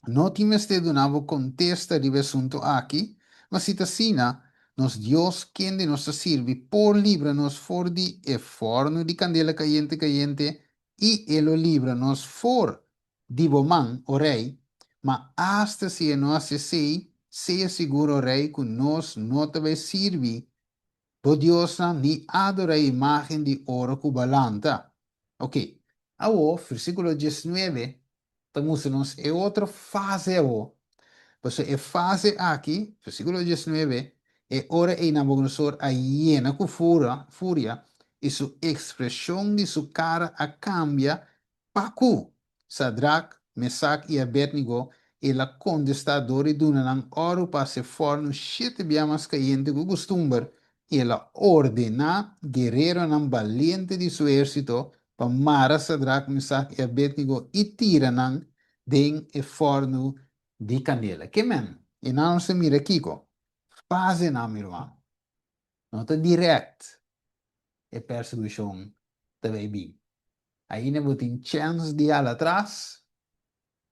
no tin mester duna bo kontesta riba e asuntu aki, ma si ta asina, nos Dios kende nos ta sirbi por libra nos for di e fòrnu di kandela kayente kayente, i e lo libra nos for di bo man, o rei, ma asta si e no hasi esei, sea sigur, o rei, ku nos no ta bai sirbi bo diosnan ni adorá e imágen di oro ku bo a lanta. Oke, awor, versíkulo diesnuebe ta mustra nos e otro fase awor. Pasobra e fase aki, versíkulo diesnuebe, e ora ei Nabucodonosor a yena ku fura, furia, i su ekspreshon di su kara a kambia Pa ku Sadrak, Mesak i Abednego, el a kontestá dor di duna nan òru pa hasi fòrnu shete bia mas kayente ku kustumber, i el a ordená guereronan baliente di su ehérsito pa mara Sadrak, Mesak i Abednego i tira nan den e fòrnu di kandela. Ke men? I nan nos ta mira kiko? Fasenan, mi ruman. No ta dirèkt e persekushon ta bai bin. Ainda bo tin chèns di hala atras,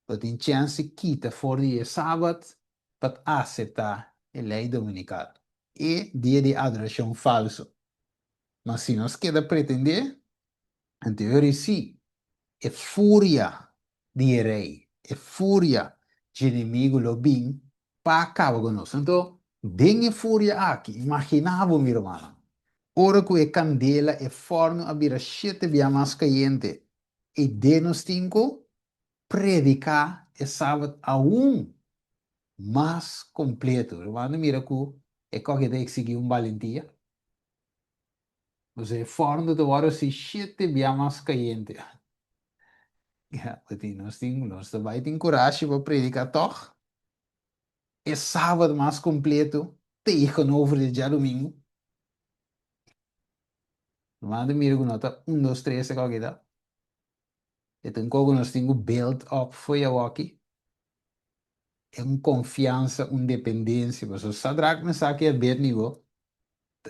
bo tin chèns di kita for di e Sabat pa aseptá e lei dominikal, e dia di adorashon falsu. Ma si nos keda pretendé, anto e ora sí e furia di e rei, e furia dje enemigu lo bin pa kaba ku nos. Anto, den e furia aki, imaginá bo, mi rumannan, ora ku e kandela, e fòrnu a bira shete bia mas kayente, i den nos tin ku prediká e sabat aun mas kompleto. Rumannan mira ku e kòke ta eksigí un balentia. Pasobra e fòrnu ta wòrdu hasi shete bia mas kayente. Ya, nos tin, nos ta bai tin kurashi pa prediká tòg e sabat mas kompleto tegenover di djadumingu. Normal ta mira ku no ta un dos tres e kòke ta. E ta un kos ku nos tin ku build up for yawoki. E un konfiansa, un dependensia. Pasobra Sadrak, Mesak i Abednego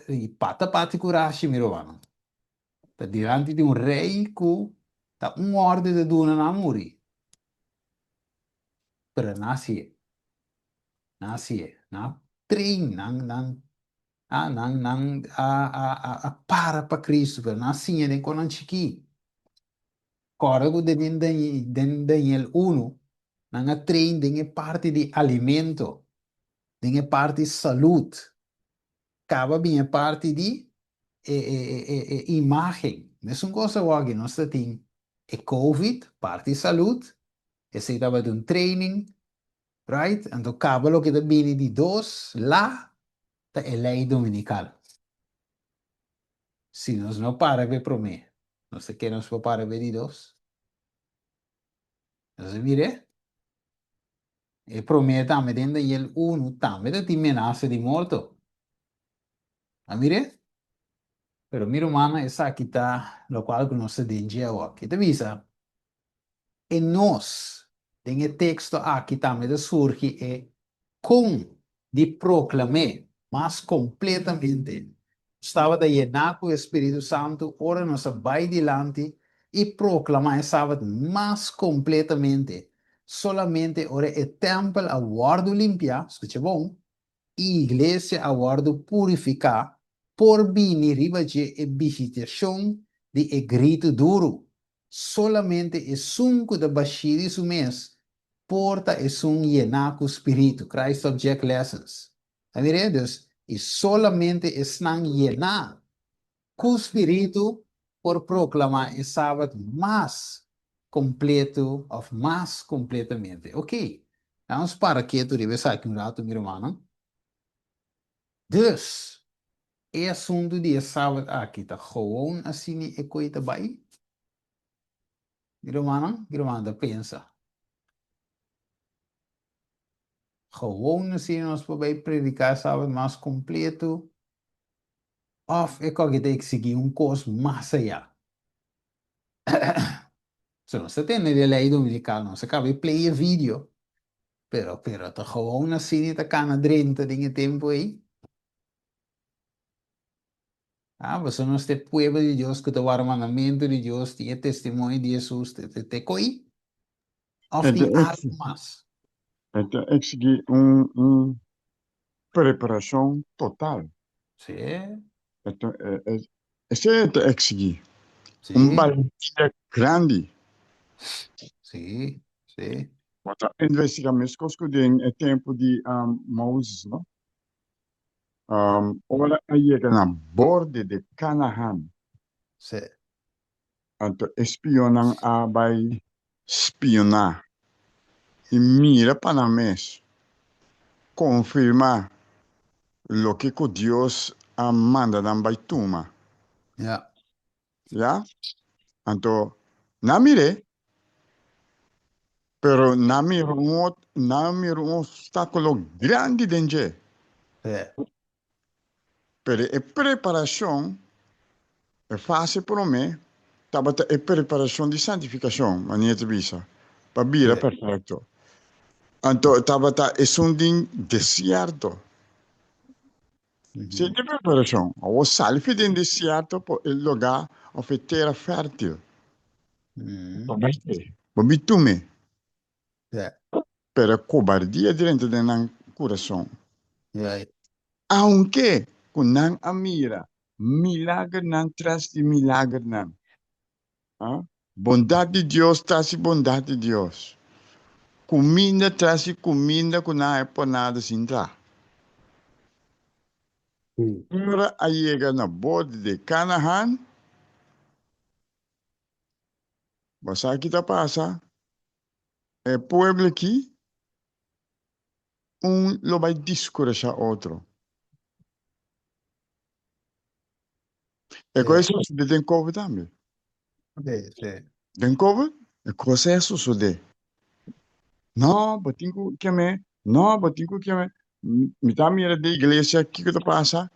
i pata pati kurashi mi rumannan. Ta dilanti di un rei ku ta un orde ta duna nan a muri. Pero nan a hasié. Nan a hasié. Nan a train, nan, nan, ah, nan, nan a, a, a, a para pa Cristo, pero nan a siña den kon nan chikí. Kòrda ku den, den Daniel unu, nan a train den e parti di alimento, den e parti salud. Kaba bin e parti di e, e, e, e imagen. Mesun kos awor nos ta tin e Covid, parti salud, esei tabata un training, right? Anto kaba loke ta bini di dos la ta e lei dominikal. Si nos no para ku e promé, nos ta kere nos por para ku e di dos? Nos a mir'é? E promé tambe den Daniel unu tambe ta tin menasa di morto. A mir'é? Pero mi rumannan esaki ta lokual ku nos ta den dje awor. E ta bisa, E nos, den e teksto aki tambe ta surgi e kon di proklam'é mas kompletamente. Nos tabata yená ku e Spiritu Santu ora nos a bai dilanti i proklamá e Sabat mas kompletamente. Solamente ora e tèmpel a wòrdu limpiá, skucha bon, i iglesia a wòrdu purifiká, por bini riba dje e bishitashon di e gritu duru. Solamente esun ku ta bashí di su mes por ta esun yená ku spiritu. Christ Object Lessons. Ta mir'é? Dus, i solamente esnan yená ku spiritu por proklamá e Sabat mas kompletu òf mas kompletamente. Oké, laga nos para ketu riba esaki un ratu, mi rumannan. Dus, e asuntu di e Sabat aki ta gewoon asina e koe ta bai? Mi rumannan, mi rumannan ta pensa. Gewoon asina nos por bai prediká e Sabat mas kompletu? Òf e koke ta eksigí un kos mas ayá? So nos ta tende di e lei dominikal, nos a kaba e play e video, pero pero ta gewoon asina ta kana drenta den e tempu ei? Ah, pasobra nos ta e pueblo di Dios ku ta warda mandamentu di Dios, tin e testimonio di Hesus, te te te koi? Òf E tin ta algu mas? E ta eksigí un un preparashon total. Sí. Esei e ta eksigí. Un balentia grandi. Sí, sí. Bo ta investigá meskos ku den e tempu di Moses, no? Ora a yega na borde di Kanahan. Sí. Anto e spionnan a bai spioná i mira pa nan mes, konfirmá loke ku Dios a manda nan bai tuma. Ya. Ya. Anto nan mir'é, pero nan mira un nan mira un obstákulo grandi den dje. Sí. Pero e preparashon, e fase promé, tabata e preparashon di santifikashon, manera ta bisa, pa bira perfekto. Anto tabata esun den desierto. Si e preparashon. Awor sali fi den desierto pa e lugá òf e tera fértil. Bo bai te, bo bi tume. Pero e kobardia drenta den nan kurason. Aunke ku nan a mira milagernan tras di milagernan, bondat di Dios tras di bondat di Dios, kuminda tras di kuminda ku nan a por nada sin traha. Ora a yega na borde di Kanahan, bo sa ki ta pasa? E pueblo aki, un lo bai diskurashá otro. E kos ei sosodé den Covid tambe. Den Covid, e kos ei a sosodé. No, bo tin ku kem'é, no, bo tin ku kem'é. Mi ta mira den iglesia kiko ta pasa,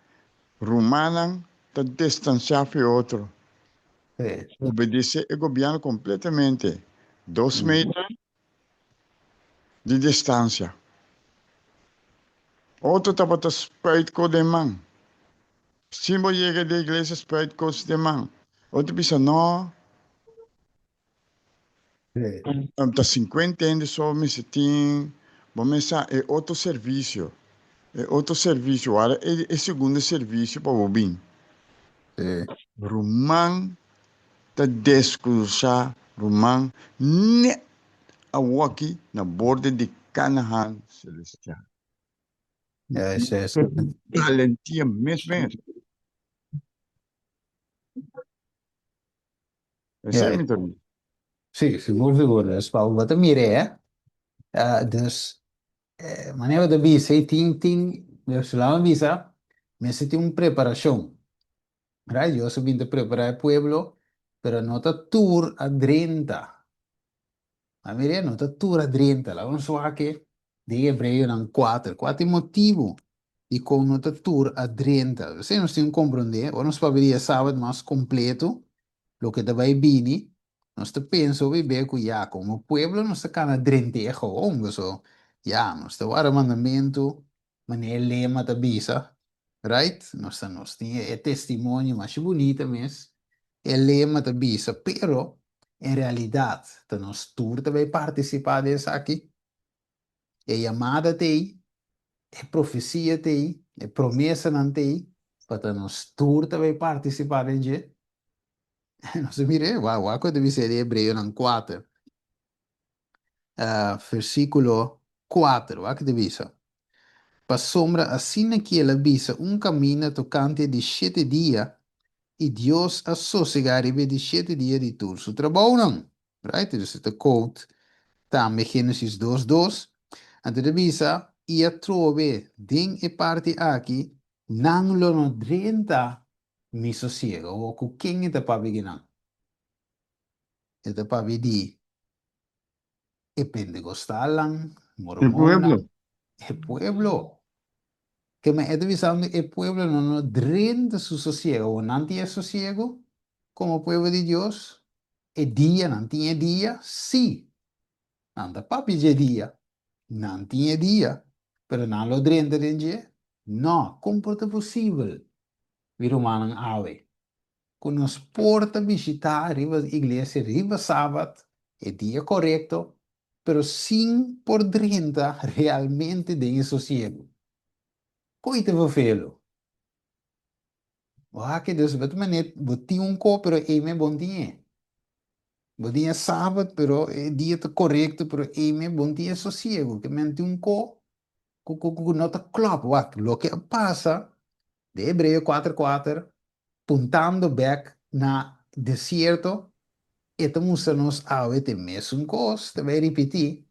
rumannan ta distansiá for otro. Obedesé e gobièrnu kompletamente, dos meter di distansia. Otro tabata spuit kos den man. Si bo yega den iglesia spuit kos den man. Otro bisa no. Ta 50 hende so mester tin. Bo mester sa e otro servisio, e otro servisio, wara e e segundo servisio pa bo bin. Ruman ta deskrusá ruman nèt awoki na borde di Kanahan selestial. Yes, yes. Valentia mes mes. Esei mi ta bisa. Sí, sigur, sigur. Dus pa bo ta mir'é, eh. Dus, manera bo ta bisa, ei tin, tin, dus laat mi bisa, mester tin un preparashon. Right? Dios a bin ta prepará e pueblo, pero no ta tur a drenta. A mir'é, no ta tur a drenta. Laat nos wak den Hebreonan kuater. Kua ta e motibu dikon no ta tur a drenta? Esei nos tin ku komprondé. Ora nos papia di e sabat mas kompleto, loke ta bai bini, nos ta pensa hopi be ku ya, komo pueblo nos ta kana drent'é gewoon, paso ya, nos ta wara mandamentu manera e lema ta bisa, right? Nos ta nos tin e testimonio masha bunita mes, e lema ta bisa, pero en realidat ta nos tur ta bai partisipá den esaki. E yamada t'ei, e profesia t'ei, e promesanan t'ei, pa ta nos tur ta bai partisipá den dje. Nos a mir'é, wak, wak ku ta bisa den Hebreonan kuater, versíkulo kuater, wak ku ta bisa, Pasobra asina ki el a bisa un kaminda tokante e di shete dia, i Dios a sosegá riba e di shete dia di tur su trabounan. Right? Dus e ta quote tambe Génesis dos dos. Anto e ta bisa, I atrobe den e parti aki nan lo no drenta mi sosiego. Awor ku ken e ta papia di nan? E ta papia di e Pentecostalnan, Mormonnan, e pueblo. Ke men e ta bisando e pueblo no no drenta su sosiego. Awor nan tin e sosiego komo pueblo di Dios? E dia, nan tin e dia? Sí, nan ta papia dje dia. Nan tin e dia, pero nan lo drenta den dje? No, kon por ta posibel, mi rumannan awe, ku nos por ta bishitá riba iglesia riba Sabat, e dia korekto, pero sin por drenta realmente den e sosiegu? Kon i ta vervelu? Wak, dus bo ta manera bo tin un ko pero ei me bon tin e. Bo tin e sabat pero e dia ta korekto pero ei me bon tin e sosiego. Ke men tin un ko ku ku ku no ta klòp. Wak, loke a pasa den Hebreo kuater kuater puntando bèk na desierto e ta mustra nos awe te mesun kos ta bai ripití.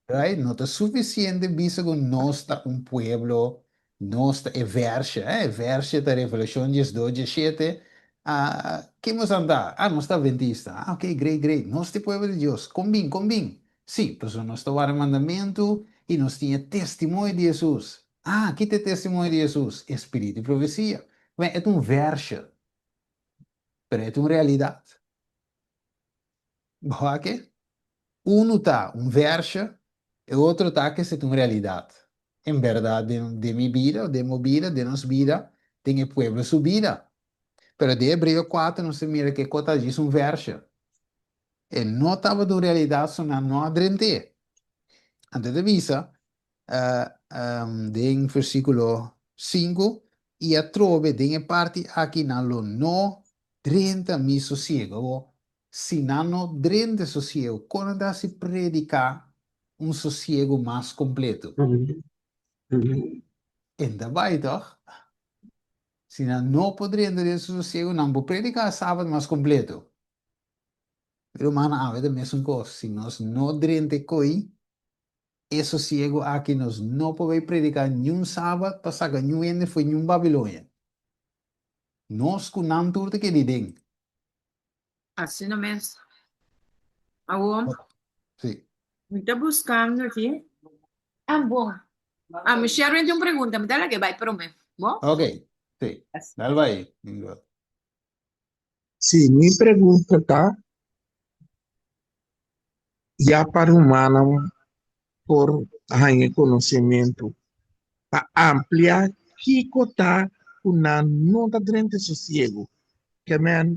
Right? No ta sufisiente bisa ku nos ta un pueblo, nos ta e vèrshe, eh, e vèrshe ta Revelashon diesdos, diesshete. Ah, ken nos a ta? Ah, nos ta adventista. Ah, ok, great, great. Nos ta e pueblo di Dios. Kon bin, kon bin? Sí, pasobra nos ta warda mandamentu i nos tin e testimonio di Hesus. Ah, ki ta e testimonio di Hesus? E spiritu di profesia. Bueno, e ta un vèrshe, pero e ta un realidat. Bo wak e? Unu ta un vèrshe, e otro ta ke esei ta un realidat. En bèrdat den den mi bida, den bo bida, den nos bida, den e pueblo su bida. Pero den Hebreo kuater nos ta mira ke kos ta djis un vèrshe. E no tabata un realidat so nan no a drent'é. Anto e ta bisa den versíkulo sinku, I atrobe den e parti aki nan lo no drenta mi sosiego. Awor, si nan no drenta e sosiego, kon nan ta hasi prediká un sosiego mas kompleto? E ta bai tòg? Si nan no por drenta den su sosiego, nan por prediká e sabat mas kompleto. Mi rumannan, awe ta mesun kos. Si nos no drenta e koi, E sosiego aki nos no por bay predica niun sabat pa saca niun hende fo'i niun Babilonia. Nos cu nan tur ta keda den. Asina mes. Awor, Sí. mi ta buscando aki. Ah, bon. Ah, mi Sherwin tin un pregunta, mi ta laga e bay prome. Bon? Ok, sí. Dal bay, Ingrid. Sí, mi pregunta ta, ya pa rumannan por haña e konosementu pa amplia kiko ta ku nan no ta drenta sosiegu. Ke men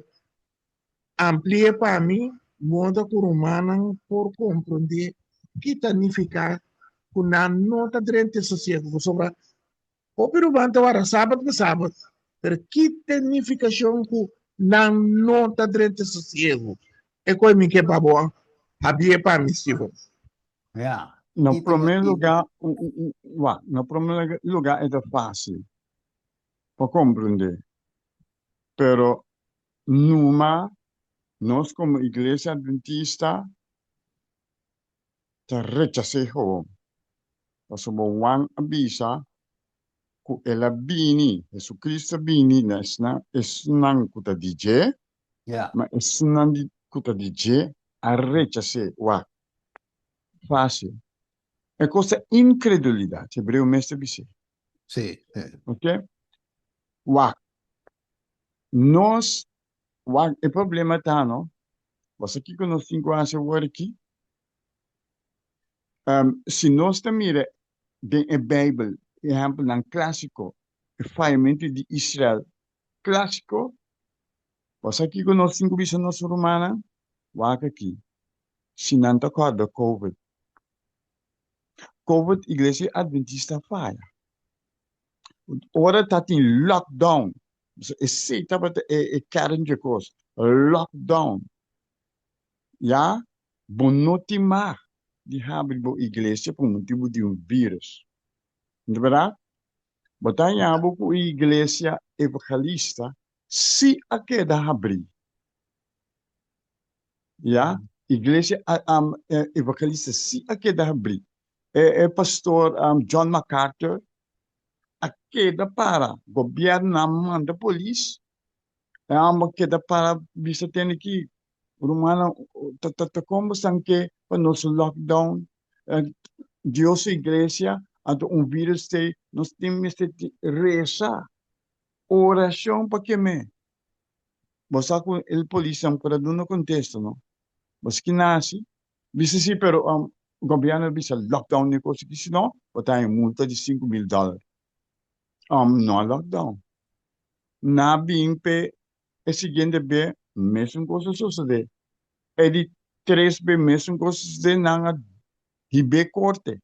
ampli'é pa mi moda ku rumannan por komprondé ki ta nifiká. ku nan no ta drenta sosiego pasobra hopi ruman ta warda sabat pa sabat pero ki ta e nifikashon ku nan no ta drenta sosiego? E koe mi ke pa bo habie pa mi Steven. Ja. Na promé lugá, wak, na promé lugá e ta fásil pa komprendé, pero numa nos komo Iglesia Adventista ta rechas'é gewoon, pasobra Juan a bisa ku el a bini, Jesucristo a bini na esnan, esnan ku ta di dje, ma esnan di ku ta di dje a rechas'é. Wak, fásil. E kos ta inkredulidat, hebreo mes ta bis'é. Sí. Ok? Wak, nos, wak, e problema ta no, bo sa kiko nos tin ku hasi awor aki? Si nos ta mira den e Bijbel ehempelnan clásico, e fayamento di Israel clásico, bo sa kico nos tin cu bisa nos rumannan? Wak aki, si nan ta corda Covid. Covid, Iglesia Adventista faya. Ora ta tin lockdown, esey tabata e kern dje cos, lockdown. Ya, bo no tin mag di habri bo iglesia pa motibu di un virus. No ta berdad? Bo ta haña bo ku e iglesia evangelista si a keda habrí. Ya, iglesia evangelista si a keda habrí. E pastor John MacArthur a keda para, gobièrnu a manda polis E hòmber keda para bisa tende ki, Rumannan, ta ta ta kon bosan ke pa nos lockdown? Dios su iglesia, anto un virus t'ei, nos tin mester resa, orashon pa kem'é. Bo sa ku e polisnan por a duna kontesta, no? Bo sa ki nan hasi? Bisa si, pero gobièrnu a bisa lockdown ni kos aki, si no, bo ta haña multa di 5000 dòler. No a lockdown. Na bin p'e e siguiente be mesun kos a sosodé. E di tres be mesun kos a sosodé, nan a hib'é korte,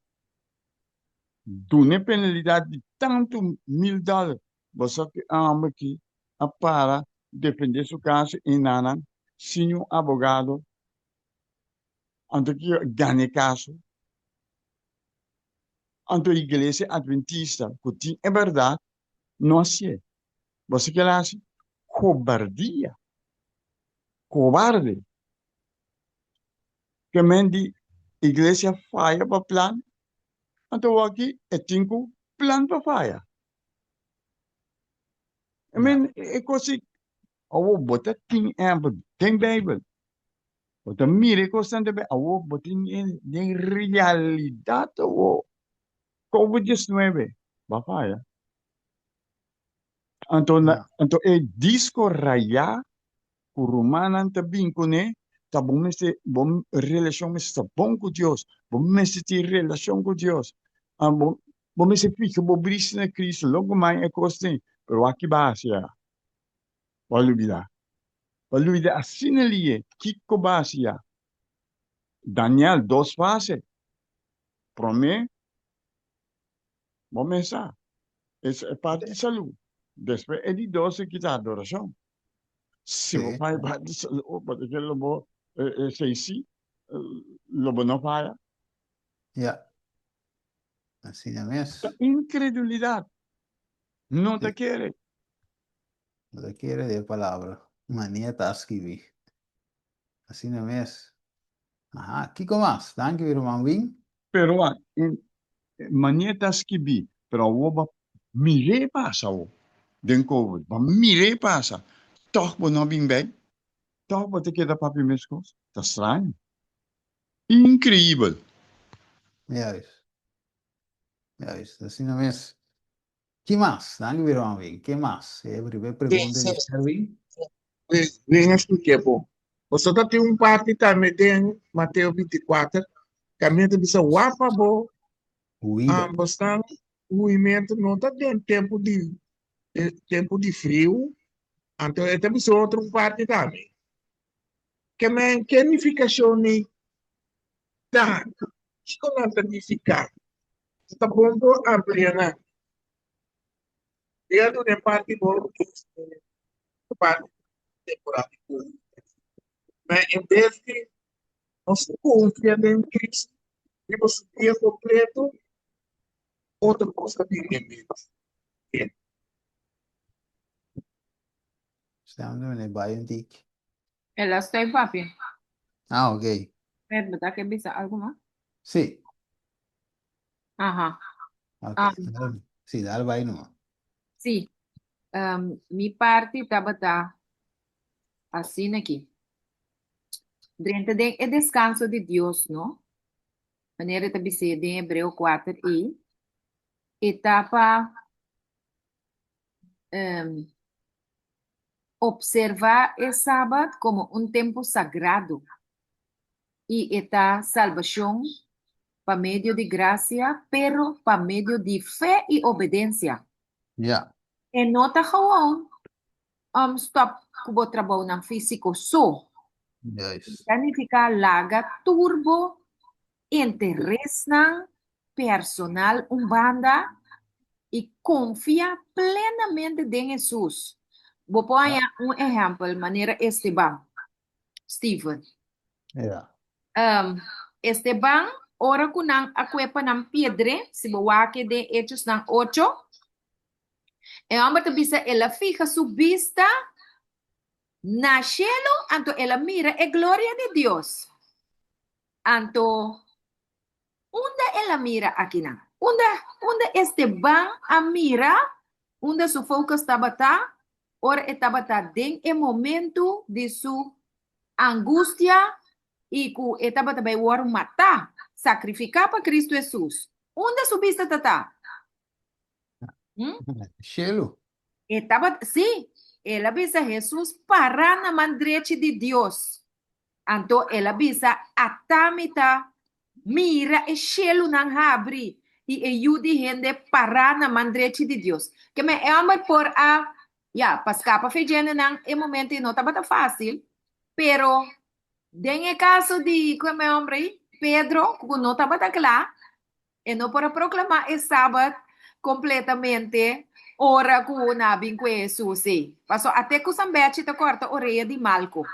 dun'é penalidat di tantu mil dòler. Bo sa ku e hòmber aki a para defendé su kaso i nanan sin un abogado, anto ki a gana e kaso. Anto Iglesia Adventista ku tin e bèrdat No hasié. Bo sa kel hasi? Kobardia. Kobarde. Ke men di iglesia faya pa plan, anto awor aki e tin ku plan pa faya. I men e kos ei, awor bo ta tin ehempel den Bijbel, bo ta mira e kosnan den Bijbel, awor bo tin den realidat awor. Covid 19 ba faya. Anto na, anto e disco rayá ku rumannan ta bin kuné, ta bo mester, bo relashon mester ta bon ku Dios. Bo mester tin relashon ku Dios. Ah, bo, bo mester fija bo brisa na Cristo. Loke mai e kos tin, pero wak ki ba hasi ya? Bo a lubidá. Bo a lubidá asina lié. Kiko ba hasi ya? Daniel, dos fase. Promé, bo mesa es e parti di salú. Despues e di dos e kita adorashon. Si bo faya parti di salú, bo ta kere lo bo esei sí, lo bo no faya. Ya. Asina mes. Ta inkredulidat. No ta kere. No ta kere di e palabra. Mania ta skibí. Asina mes. Aha, kiko mas? Danki mi ruman Win. Pero wak, mania ta skibí, pero awor bo mir'é pasa awor den covid, bo mir'é pasa, tòg bo no bin bèk, tòg bo ta keda papia meskos, ta straño, inkreibel. Juist, juist, asina mes. Ki mas? Danki mi ruman Win. Ke mas? E primer pregunta di Sherwin. Win a spliké bo. Boso ta tin un parti tambe den Mateo 24, kaminda ta bisa wak pa bo Huida. bosnan huimentu no ta den tempu di tempu di friu, anto e ta bisa otro un parti tambe. Ke men ke nifikashon ni ta? Kiko nan ta nifiká? Ta bon por amplia nan. Dia duna e parti bo parti temporada di COVID. Ma en bes di nos konfia den Cristo riba su dia kompleto, otro kos ta bini en bes. Stem dominee bai un tiki. El a stoi papia. Ah, ok. Fred, bo ta ke bisa algu mas? Sí. Aha. Ok. Um, Dale- Sí, dale bai numa. sí. Um, mi parti tabata asina aki. Drenta den e deskanso di Dios, no? Manera ta bis'é den Hebreo 4 i e ta pa um, Observá e Sabat komo un tempu sagrado i e ta salbashon pa medio di grasia, pero pa medio di fe i obedensia. Ja. E no ta gewoon um stòp ku bo trabounan físiko so. Juist. E ta nifiká laga tur bo interesnan personal un banda i konfia plenamente den Hesus. Bo por haña un ehèmpel manera Esteban, Steven. Ja. Um, Esteban, ora ku nan a kue pa nan piedr'é, si bo wak den Hechosnan ocho, e hòmber ta bisa el a fiha su bista na shelu, anto el a mira e gloria di Dios. Anto Unda el a mira akinan? Unda, unda Esteban a mira? Unda su focus tabata ora e tabata den e momento di su angustia i ku e tabata bai wòrdu matá, sakrifiká pa Kristu Hesus? Unda su bista ta ta? Hm? Shelu. E tabata, sí, el a bisa Hesus pará na man drechi di Dios. Anto el a bisa, Ata mi ta mira e shelunan habri i e Yu di hende pará na man drechi di Dios. Ke men e hòmber por a, ya, pa skapa fe djendenan e momento ei no tabata fásil, pero den e kaso di, ku e men hòmber ei? Pedro, ku no tabata kla, E no por a proclama e Sabat completamente ora cu nan a bin cu e Jesus ei. Paso ate cu San Bechi ta corta orea di Malco.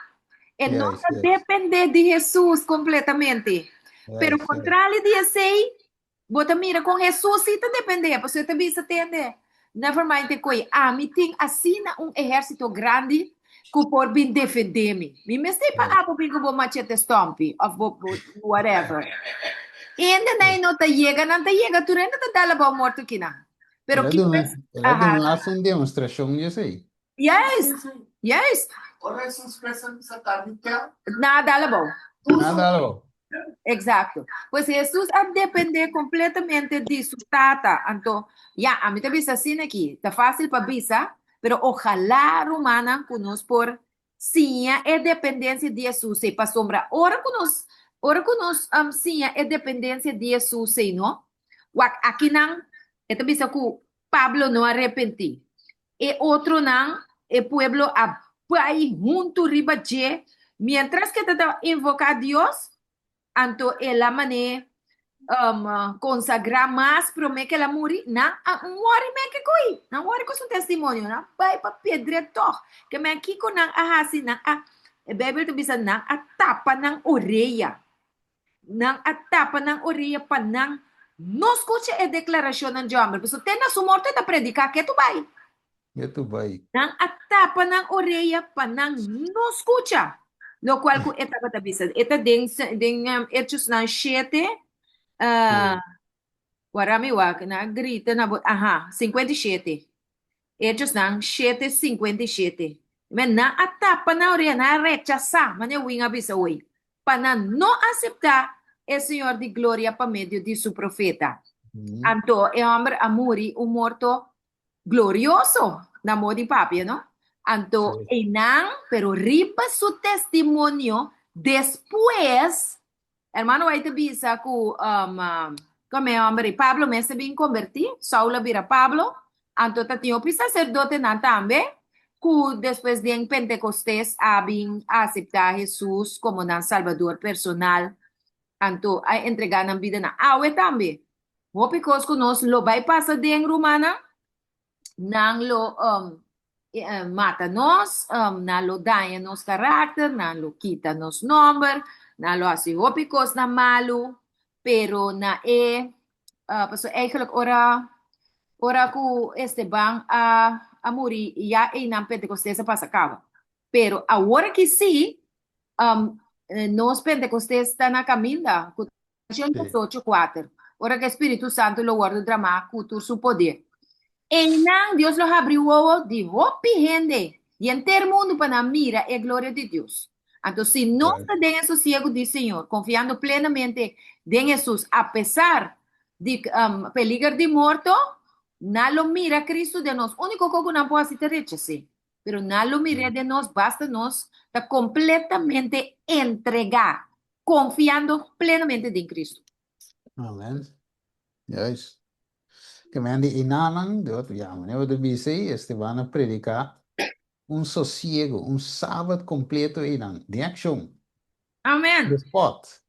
E no Juist, ta juist. depende di Jesus completamente. Pero Juist, juist. contrali di esei, bo ta mira con Jesus si ta depende. Paso e ta bisa tende, never mind te koe, ami tin asina un ehercito grandi ku por bin defendé mi. Mi mester pa abo bin ku bo machete stompi of bo whatever. Hende nan no ta yega, nan ta yega tur hende ta dal abou morto kinan. Pero El a ki duna, pers el a aha. duna hasta un demostrashon di esei. Juist, juist. Ora Hesus pensa bisa tardi kel. Nan a dal abou. Nan a dal abou. Exacto. Pues Hesus a depende completamente di su Tata. Anto, ya, ami ta bisa asina aki, ta fácil pa bisa, pero ojalá, rumannan, ku nos por siña e dependencia di Hesus ei. Pasobra ora ku nos, ora ku nos um, siña e dependencia di Hesus ei, no? Wak, akinan e ta bisa ku Pablo no a repentí. E otronan, e pueblo a bai huntu riba dje, miéntras ku e ta invoká Dios, anto el a man'é konsagrá mas promé ku el a muri. Nan a wòri meke ku ei, nan wòri ku su testimonio, nan a bai pa piedr'é tòg. Ke men kiko nan a hasi? Nan a, e Beibel ta bisa, nan a tapa nan orea. Nan a tapa nan orea pa nan no skucha e deklarashonnan dje hòmber, pasobra te na su morto e ta prediká ketu bai. Ketu bai. Nan a tapa nan orea pa nan no skucha lokual ku e tabata bisa. E ta den den Hechosnan shete, Wara mi wak, nan a grita na bo, aha, 57. Hechosnan shete 57. Men nan a tapa nan orea, nan a rechasá, manera Win a bisa hoy, pa nan no aseptá e Señor di Gloria pa medio di su profeta. Anto e hòmber a muri un morto glorioso, na modo di papia, no? Anto einan, pero riba su testimonio, despues Hermano White ta bisa ku kome e hòmber ei, Pablo mes a bin kombertí, Saul a bira Pablo, anto ta tin hopi saserdotenan tambe ku despues den Pentekostes a bin aseptá Hesus komo nan Salbador personal, anto a entregá nan bidanan. Awe tambe. Hopi kos ku nos lo bai pasa den, rumannan. Nan lo mata nos, nan lo daña nos karakter, nan lo kita nos nòmber, nan lo hasi hopi kosnan malu, pero na e, pasobra eigenlijk ora ora ku Esteban a a muri ya einan Pentekostes a pasa kaba. Pero awor aki sí, nos Pentekostes ta na kaminda ku 88 kuater, ora ku e Spiritu Santu lo wòrdu dramá ku tur su poder. Einan Dios lo habri wowo di hopi hende di henter mundu pa nan mira e gloria di Dios. Anto si nos ta den e sosiegu di Señor, konfiando plenamente den Hesus apesar di peliger di morto, nan lo mira Kristu den nos. Úniko kos ku nan por hasi ta rechas'é. Pero nan lo mir'é den nos basta nos ta kompletamente entregá Confiando plenamente den Cristo. Amen. Juist. Ke men di inanan, de otro ya, meneer wat bisa ei, Esteban a prediká un sosiego, un sabat kompleto einan, den akshon. Amen. The spot.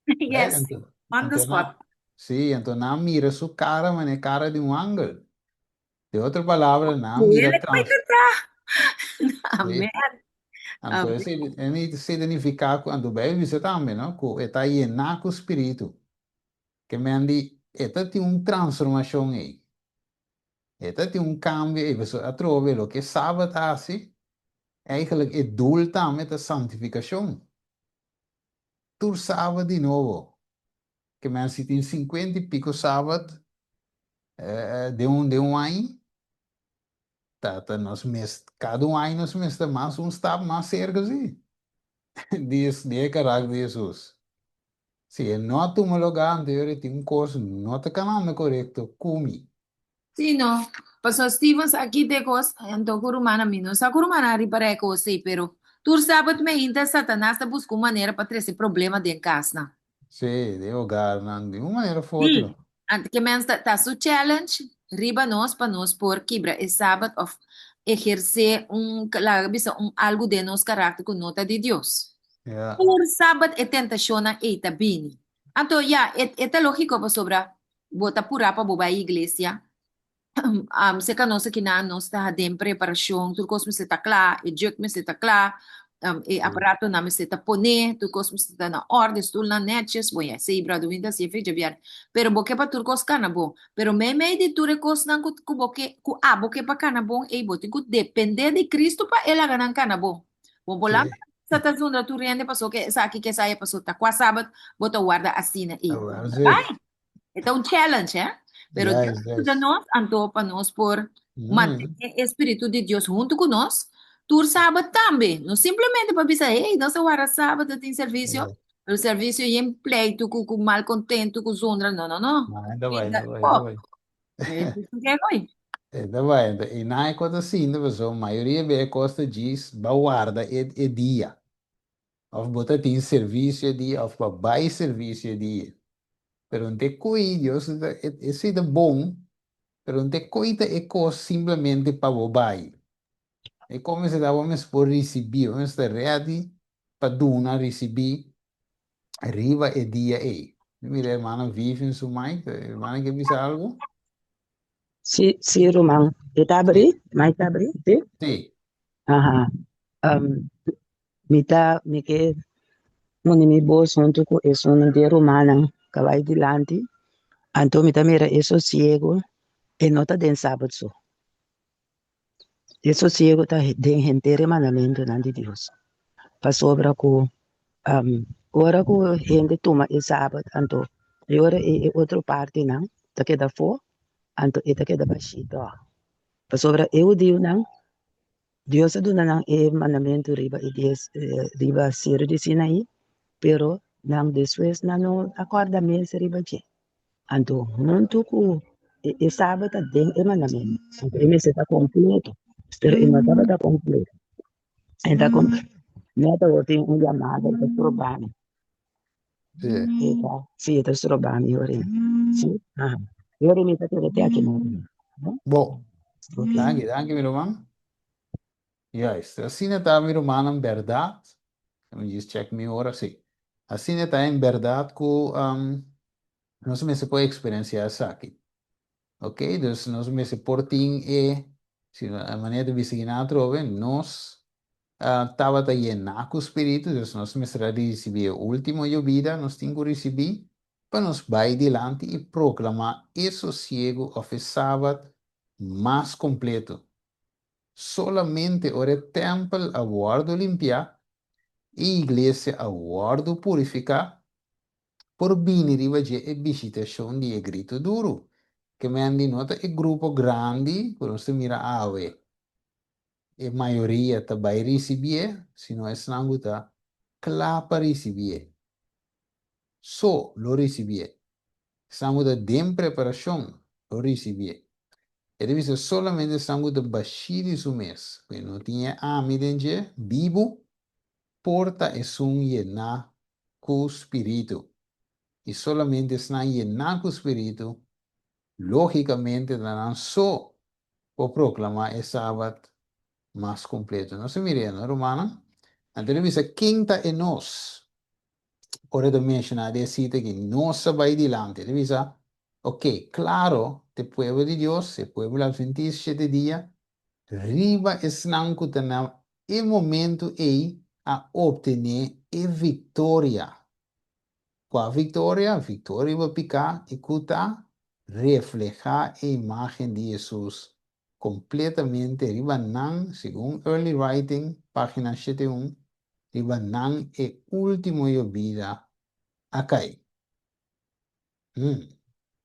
Yes, Right? Anto, on the anto spot. na, sí, anto nan mira su kara, manera kara di un angel. De otro palabra, nan mira Duele trans. Amen. Anto Amen. esei e significa cu anto Bijbel bisa tambe no cu e ta yena cu spiritu. Ke men di e ta tin un transformacion ei. E ta tin un cambio ei pasobra atrobe loke Sabat haci eigenlijk e doel tambe ta santificacion. Tur Sabat di nobo. Ke men si tin cincuenta y pico Sabat den un den un aña ta ta nos mes cada un aña nos mester mas un stap mas cerca si di di e karakter di Hesus. Si e no a tuma lugar anterior e tin un cos no ta canando corecto cu mi. Sí, no. Pasobra Stevens a kita e kos, anto ku rumannan, mi no sa ku rumannan a ripará e kos ei, pero tur sabat meinta Satanas ta buska un manera pa trese problema den kasnan. Sí, den hogarnan, di un manera of Sí, otro. anto ke mens ta ta su challenge riba nos pa nos por kibra e sabat of ehersé un, laga bisa un algu den nos karakter ku no ta di Dios. Ja. Tur sabat e tentashonnan ei ta bini. Anto ya, e e ta lógiko pasobra Bo ta purá pa bo bai iglesia. Serka nos akinan nos ta den preparashon, tur kos mester ta kla, e juk mester ta kla, e aparatonan mester ta poné, tur kos mester ta na orde, stulnan nètjes. Bon, ya esei Brother ta hasi e fecha bièrnè. Pero bo ke pa tur kos kana bon. Pero meimei di tur e kosnan ku ku bo ke ku abo ke pa kana bon ei bo tin ku dependé di Kristu pa e laga nan kana bon. Bo por lanta sa ta zundra tur hende pasobra ke esaki ke esaya pasobra ta kua sabat bo ta warda asina ei. Bai! E ta un challenge, eh? Pero Dios yuda nos, anto pa nos por mantené e spiritu di Dios huntu ku nos tur sabat tambe. No simplemente pa bisa, hey, nos a warda sabat, ta tin servisio, pero servisio yen pleitu ku ku malkontentu, ku zundra. No, no, no. No, e ta bai, e ta bai, e ta bai. E ta bai, anto i nan e kos ta sinti pasobra mayoria bes e kos ta djis ba warda e e dia. Of bo ta tin servisio e dia of bo a bai servisio e dia. Pero no ta e koe Dios ta esei ta bon, pero no ta e koe ta e kos simplemente pa bo bai. E kos mester ta bo mester por risibí, bo mester ta ready pa duna, risibí riba e dia ei. Mi mira hermana Vivian su mic, hermana ke bisa algu? Sí, sí, ruman. E ta abrí? Mic ta abrí? Sí? Sí. Aha. Um, Mi ta mi ke pone mi bos huntu ku esun di e rumannan ka bai dilanti, anto mi ta mira e sosiego e no ta den sabat so. E sosiego ta den henter e mandamentunan di Dios, pasobra ku ora ku hende tuma e sabat anto e ora ei e otro partinan ta keda afó, anto e ta keda bashí tòg, pasobra e hudiunan Dios a duna nan e mandamentu riba e dies riba Seru di Sinaí, pero nan despues nan no a kòrda mes riba dje. Anto huntu ku e sabat ta den e mandamentu, anto e mester ta kompleto, pero e no tabata kompleto. E ta Nèt awor tin un yamada ta stroba mi. E ta, si e ta stroba mi ora. Si, aha. Ora mi ta keda te aki no. Bo. Danki, danki mi ruman. Juist, asina ta mi rumannan bèrdat. Let me just check mi ora, si. Asina ta en bèrdat ku um. Nos mester por eksperensiá esaki. Ok, dus nos mester por tin e, si e manera ta bisa kinan atrobe, nos tabata yená ku Spiritu, dus nos mester a risibí e último yobida, nos tin ku risibí pa nos bai dilanti i proklamá e sosiegu òf e Sabat mas kompleto. Solamente ora e tèmpel a wòrdu limpiá i iglesia a wòrdu purifiká, por bini riba dje e bishitashon di e gritu duru. Ke men di no ta e grupo grandi ku nos ta mira awe, e mayoria ta bai risibié, sino esnan ku ta kla pa risibié so lo risibié. Esnan ku ta den preparashon lo risibié. E ta bisa solamente esnan ku ta bashí di su mes, ku e no tin e ami den dje, bibu, por ta esun yená ku spiritu. I solamente esnan yená ku spiritu, lógikamente ta nan so por proklamá e Sabat mas kompleto. Nos a mir'é, no, rumannan? Anto el a bisa, Ken ta e nos? Ora e ta menshoná den e sita aki, nos a bai dilanti. El a bisa, Oke, klaro, ta e pueblo di Dios, e pueblo adventista shete dia, riba esnan ku ta na e momentu ei a optené e viktoria. Kua viktoria? Viktoria riba piká i ku ta reflehá e imágen di Hesus kompletamente riba nan, segun Early Writing, página 71, riba nan e último yobida a kai. Hmm.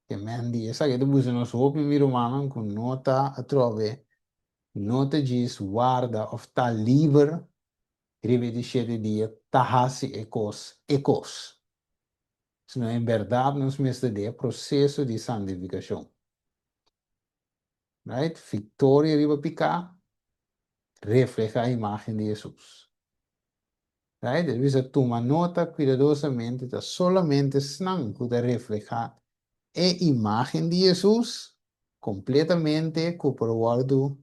Ke men di esaki ta busa nos hopi, mi rumannan, ku no ta atrobe, no ta djis warda òf ta liber riba e di shete dia ta hasi e kos e kos. Sino en bèrdat nos mester den e proseso di santifikashon. Right? Viktoria riba piká reflehá imágen di Hesus. Right? E bisa tuma nota kuidadosamente ta solamente esnan ku ta reflehá e imágen di Hesus kompletamente ku por wòrdu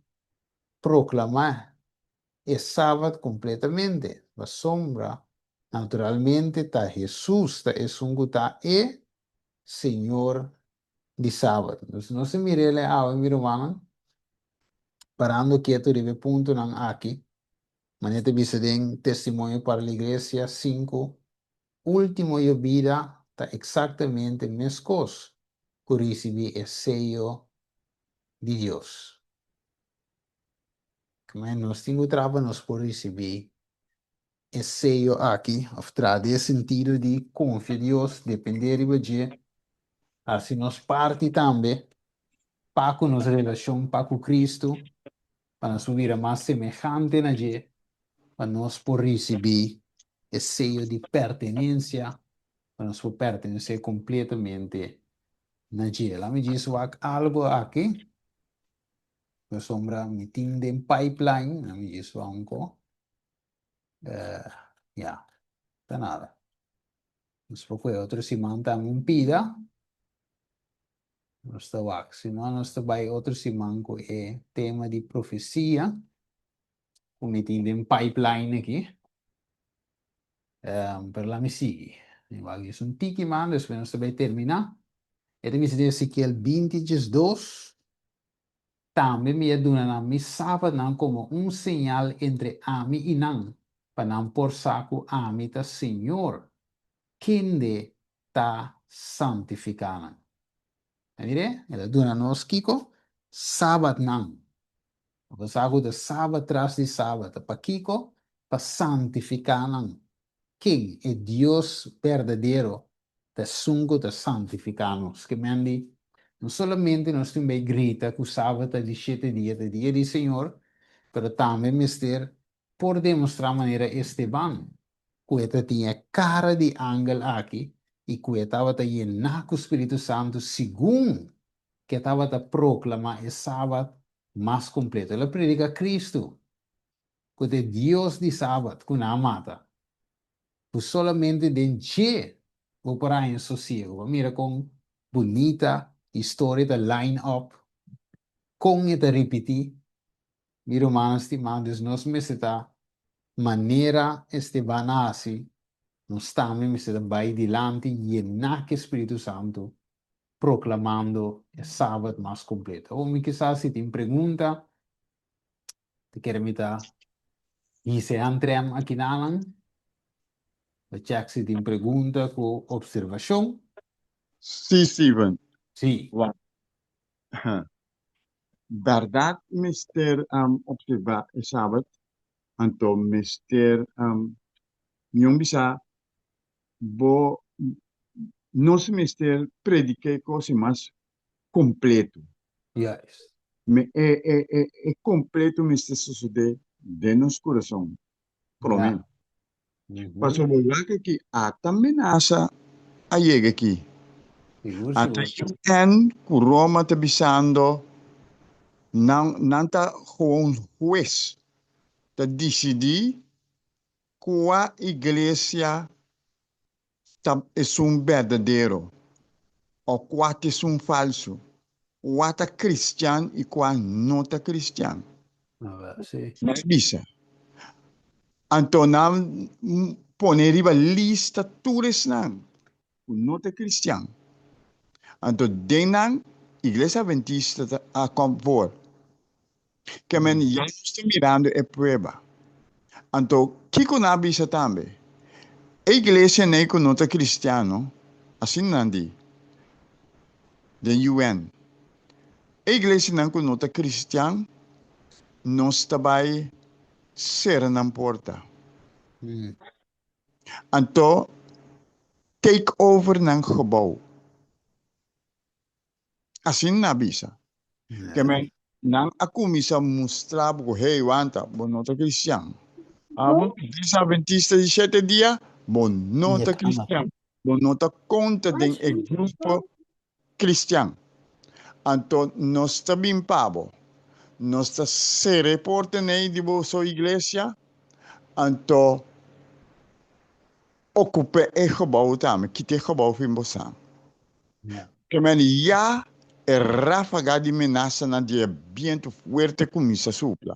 proklamá e Sabat kompletamente. Pasobra naturalmente ta Hesus ta esun ku ta e Señor di Sabat. Nos no si mir'el e awe, mi rumannan, parando ketu riba e puntonan aki, manera ta bisa den Testimonio para la Iglesia sinku, Ultimo yobida ta eksaktamente meskos ku risibí e seyo di Dios. Kmé nos tin ku traha pa nos por risibí e seyo aki, òf traha den e sentido di konfia Dios, dependé riba dje, hasi nos parti tambe pa ku nos relashon pa ku Kristu, pa nos por bira mas semehante na dje, pa nos por risibí e seyo di pertenensia, pa nos por pertenesé kompletamente na dje. Laat mi djis wak algu aki, pasobra mi tin den pipeline, laat mi djis wak un ko. Ya, ta nada. Nos por kohe otro siman tambe un pida. Nos ta wak. Si no, nos ta bai otro siman ku e tema di profesia ku mi tin den pipeline aki. Um, pero laat mi sigui. Mi wak djis un tiki mas, despues nos ta bai terminá. E ta bisa den Ezekiel 20 diesdos, Tambe mi a duna nan mi sabatnan komo un señal entre ami i nan, pa nan por sa ku ami ta Señor, kende ta santifiká nan. A mir'é? El a duna nos kiko? Sabatnan. Bo sa ku ta sabat tras di sabat. Pakiko? Pa santifiká nan. Ken? E Dios berdadero ta esun ku ta santifiká nos. Ke men di, no solamente nos tin bai grita ku sabat ta di shete dia, ta dia di Señor, pero tambe mester por demostrá manera Esteban, ku e ta tin e kara di angel aki i ku e tabata yená ku Spiritu Santu segun ku e tabata proklamá e sabat mas kompleto. El a prediká Kristu, ku ta e Dios di sabat ku nan a mata. Ku solamente den dje bo por haña sosiego. Bo mira kon bunita historia ta line up, kon e ta ripití. Mi rumannan stimá, dus nos mester ta manera Esteban a hasi, nos tambe mester ta bai dilanti yená ku e Spiritu Santu. proklamando e sabat mas kompleto. Awor mi kisas si tin pregunta, ta kere mi ta hisa e antrèm akinanan pa chèk si tin pregunta ku opservashon. Sí, Steven. Sí. Wak. Bèrdat mester opservá e sabat, anto mester mi bisa bo nos mester prediká e kos mas kompleto. Juist. Me e e e e kompleto mester sosodé den nos kurason promé. Ja. Pasobra bo wak aki ata menasa a yega aki. Sigur, Ata sigur. UN ku Roma ta bisando nan nan ta gewoon hues ta disidí Kua iglesia ta esun berdadero o kua ta esun falsu? Kua ta kristian i kua no ta kristian? Nan a bisa. Anto nan pone riba lista tur esnan ku no ta kristian. Anto den nan Iglesia Adventista ta a kom for. Ke men ya nos ta mirando e prueba. Anto kiko nan a bisa tambe? E iglesia nei ku no ta kristiano, asina nan di den UN, e iglesianan ku no ta kristian nos ta bai sera nan porta. Anto take over nan gebou. Asina nan a bisa. Ke men nan a kuminsá mustra bo ku, hey, wanta, bo no ta kristian. Abo iglesia adventista di shete dia, bo no ta kristian. Bo no ta konta den e grupo kristian. Anto nos ta bin pa bo. Nos ta sera e porta nei di boso iglesia, anto okupa e gebou tambe, kita e gebou fin bosan. Ke men ya e ráfaga di menasanan di e bientu fuerte kuminsá supla.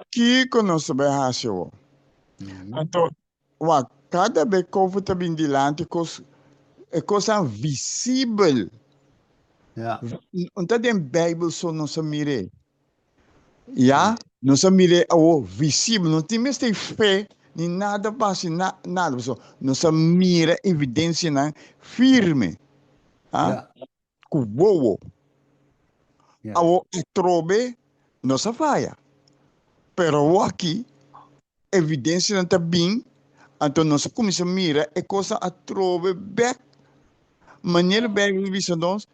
Kiko nos ta bai hasi awor? Anto, wak, kada be kofu ta bin dilanti kos, e kosnan visibel. No ta den Beibel so nos a mir'é. Ya, nos a mir'é awor visibel. No tin mester fe ni nada pa hasi na, nada. Pasobra nos a mira evidensianan firme, ah, ku wowo. Awor atrobe nos a faya. Pero awor aki evidensianan ta bin, anto nos a kuminsá mira e kosnan atrobe bèk manera Beibel ta bisa nos,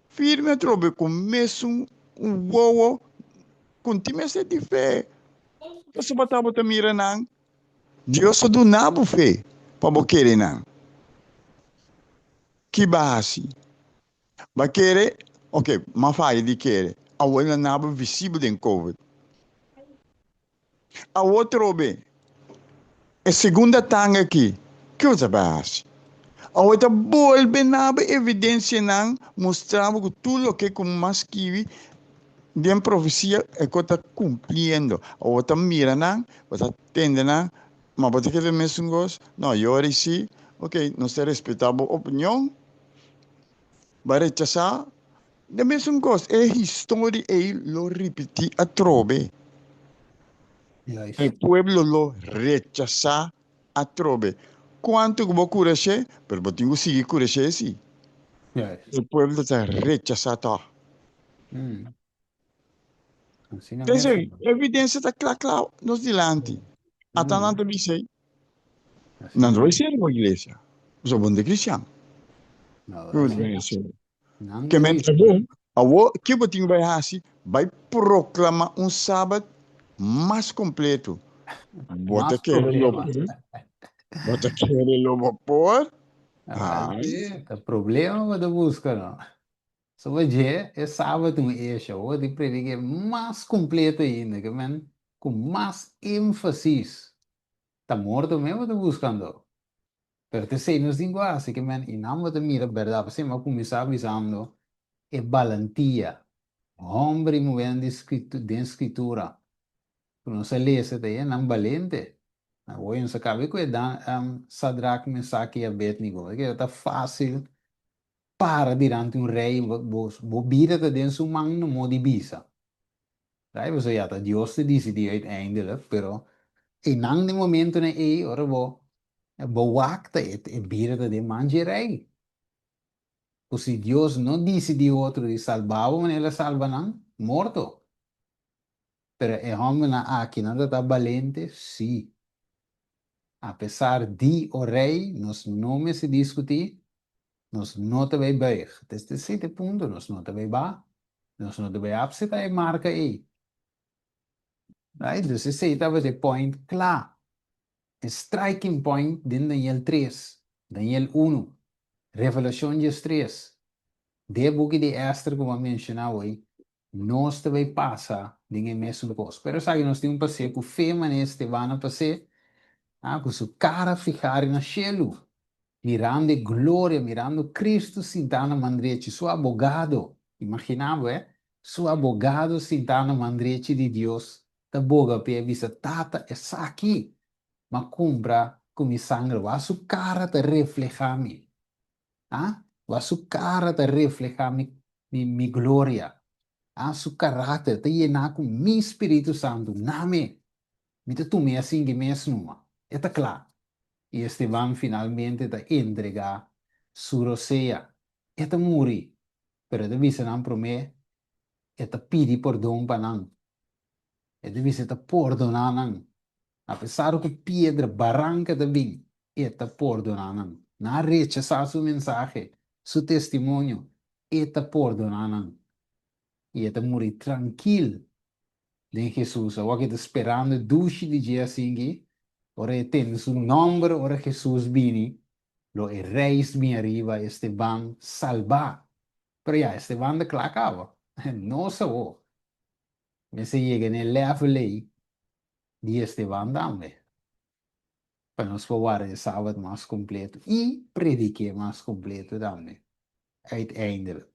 Firme atrobe ku mesun wowo ku tin mester di fe. Pasobra bo tabata mira nan, Dios a duna bo fe pa bo kere nan. Ki bo a hasi? Bo a kere? Ok, m'a faya di kere. Awor nan a bo visibel den covid. Awor trobe, e segunda tanga aki, ke bo ta bai hasi? Awor ta bolbe na bo evidensianan mustra bo ku tur loke ku mas skibi den profesia e ku ta kumpliendo. Awor ta mira nan, bo ta tende nan, ma bo ta kere mesun kos? No, yori si, ok, nos ta respeta bo opinion, bo a rechasa De mesun kos, e historia ei lo ripití atrobe. E pueblo lo rechasá atrobe. Kuantu ku bo kurash'é, pero bo tin ku sigui kurash'é sí. E pueblo ta rechasá tòg. P'esei, evidensia ta kla kla nos dilanti. Ata nan ta bisa ei, nan ta bai sera bo iglesia, pasobra bo no ta kristian. Ke men ta bon, awor ke bo tin ku bai hasi? Bai proklama un sabat mas kompleto. Bo ta kere lo por? Bo ta kere lo bo por? Ai. Ta problema bo ta buska no. Soba dje e sabat un esha, bo tin predik'é mas kompleto ainda, ke men ku mas énfasis. Ta morto mes bo ta buskando. Pero ta esei nos tin ku hasi, ke men i nan bo ta mira bèrdat. P'esei mi a kuminsá bisando e balantia, hòmber i muhé di den Skritura ku nos a lesa ta e nan balente. Awor nos a kabe ku e Sadrak, Mesak i Abednego. E keda ta fásil. para dilanti un rei, bo bo bida ta den su man no modi bisa. Right? Pasobra ya ta Dios ta disidí uiteindelijk, pero einan den momentonan ei ora bo bo wak ta e e bida ta den man dje rei. Ku si Dios no disidí otro di salba bo manera el a salba nan, morto. Pero e hòmbernan aki nan ta ta balente? Sí. Apesar di o rei, nos no mester diskutí, nos no ta bai buig. Desde sete punto nos no ta bai ba, nos no ta bai apseptá e marka ei. Right? Dus esei tabata e point kla, e striking point den Daniel tres, Daniel unu, Revelashon diestres, den e buki di Ester ku bo a menshoná awor, Nos ta bay pasa den e mesun cos. Pero esaki nos tin un pas'é cu fe manera Esteban a pas'é, ah, cu su cara fihá riba shelu, mirando e gloria, mirando Cristo sintá na man drechi, su abogado. Imaginá bo, eh? Su abogado sintá na man drechi di Dios ta boga p'e a bisa, Tata, esaki m'a cumpra cu mi sangre. Wak su cara ta reflehá mi. Ah, wak su cara ta refleha mi, mi, mi gloria. Ah, su karakter ta yená ku mi Spiritu Santu na mi. Mi ta tum'é asinki mes numa. E ta kla. I Esteban finalmente ta entregá su rosea. E ta muri, pero e ta bisa nan promé, e ta pidi pordon pa nan. E ta bisa e ta pordoná nan. Apesar ku piedra baranka ta bin, e ta pordoná nan. Nan a rechasá su mensahe, su testimonio, e ta pordoná nan. I e ta muri trankil den Hesus. Awor ku e ta sperando e dushi di dje asinki, ora e tende su nòmber, ora Hesus bini, lo e reis bin ariba Esteban salbá. Pero ya, Esteban ta kla kaba. Nos awor mester yega na e lèvel ei di Esteban tambe, pa nos por warda e Sabat mas kompleto i predik'é mas kompleto tambe, uiteindelijk.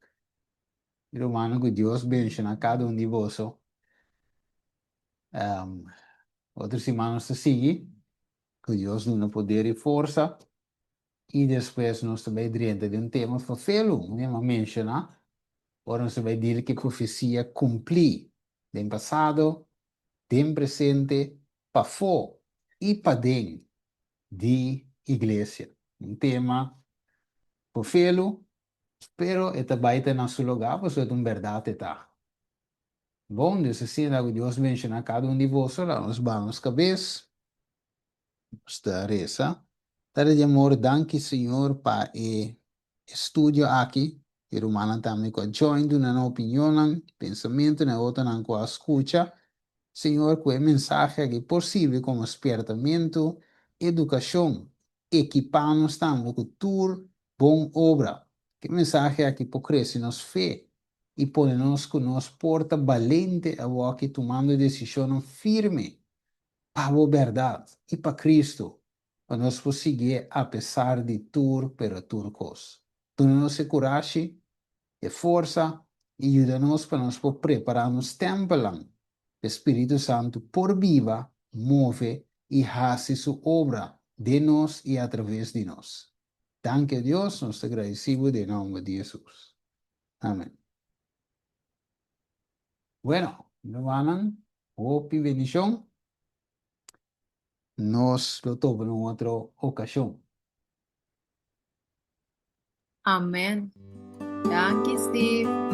Mi rumannan, ku Dios benshoná kada un di boso. Otro siman nos ta sigui, ku Dios duna poder i forsa, i despues nos ta bai drenta den un tema fafelu, mi a menshoná, ora nos ta bai dil ku e profesia kumplí den pasado, den presente, pafó i paden di iglesia. Un tema fofelu, pero e ta bai ta na su lugá pasobra ta un bèrdat e ta. Bon, dus asina ku Dios menshoná kada un di boso, laga nos baha nos kabes, nos ta resa. Tata di amor, danki Señor pa e estudio aki. E rumannan tambe ku a join duna nan opinionnan, pensamentunan e otronan ku a skucha. Señor, ku e mensahe aki por sirbi komo spiertamentu, edukashon, ekipá nos tambe ku tur bon obra. Ku e mensahe aki por krese nos fe i pone nos ku nos por ta balente awoki tumando desishonnan firme pa bo bèrdat i pa Kristu, pa nos por siguié apesar di tur pero tur kos. Duna nos e kurashi, e forsa i yuda nos pa nos por prepará nos tèmpelnan pa e Spiritu Santu por biba, move i hasi su obra den nos i atraves di nos. Danki a Dios, nos ta gradisí bo den nòmber di Hesus. Amen. Bueno, rumannan, hopi bendishon. Nos lo topa na un otro okashon. Amen. Danki Steve.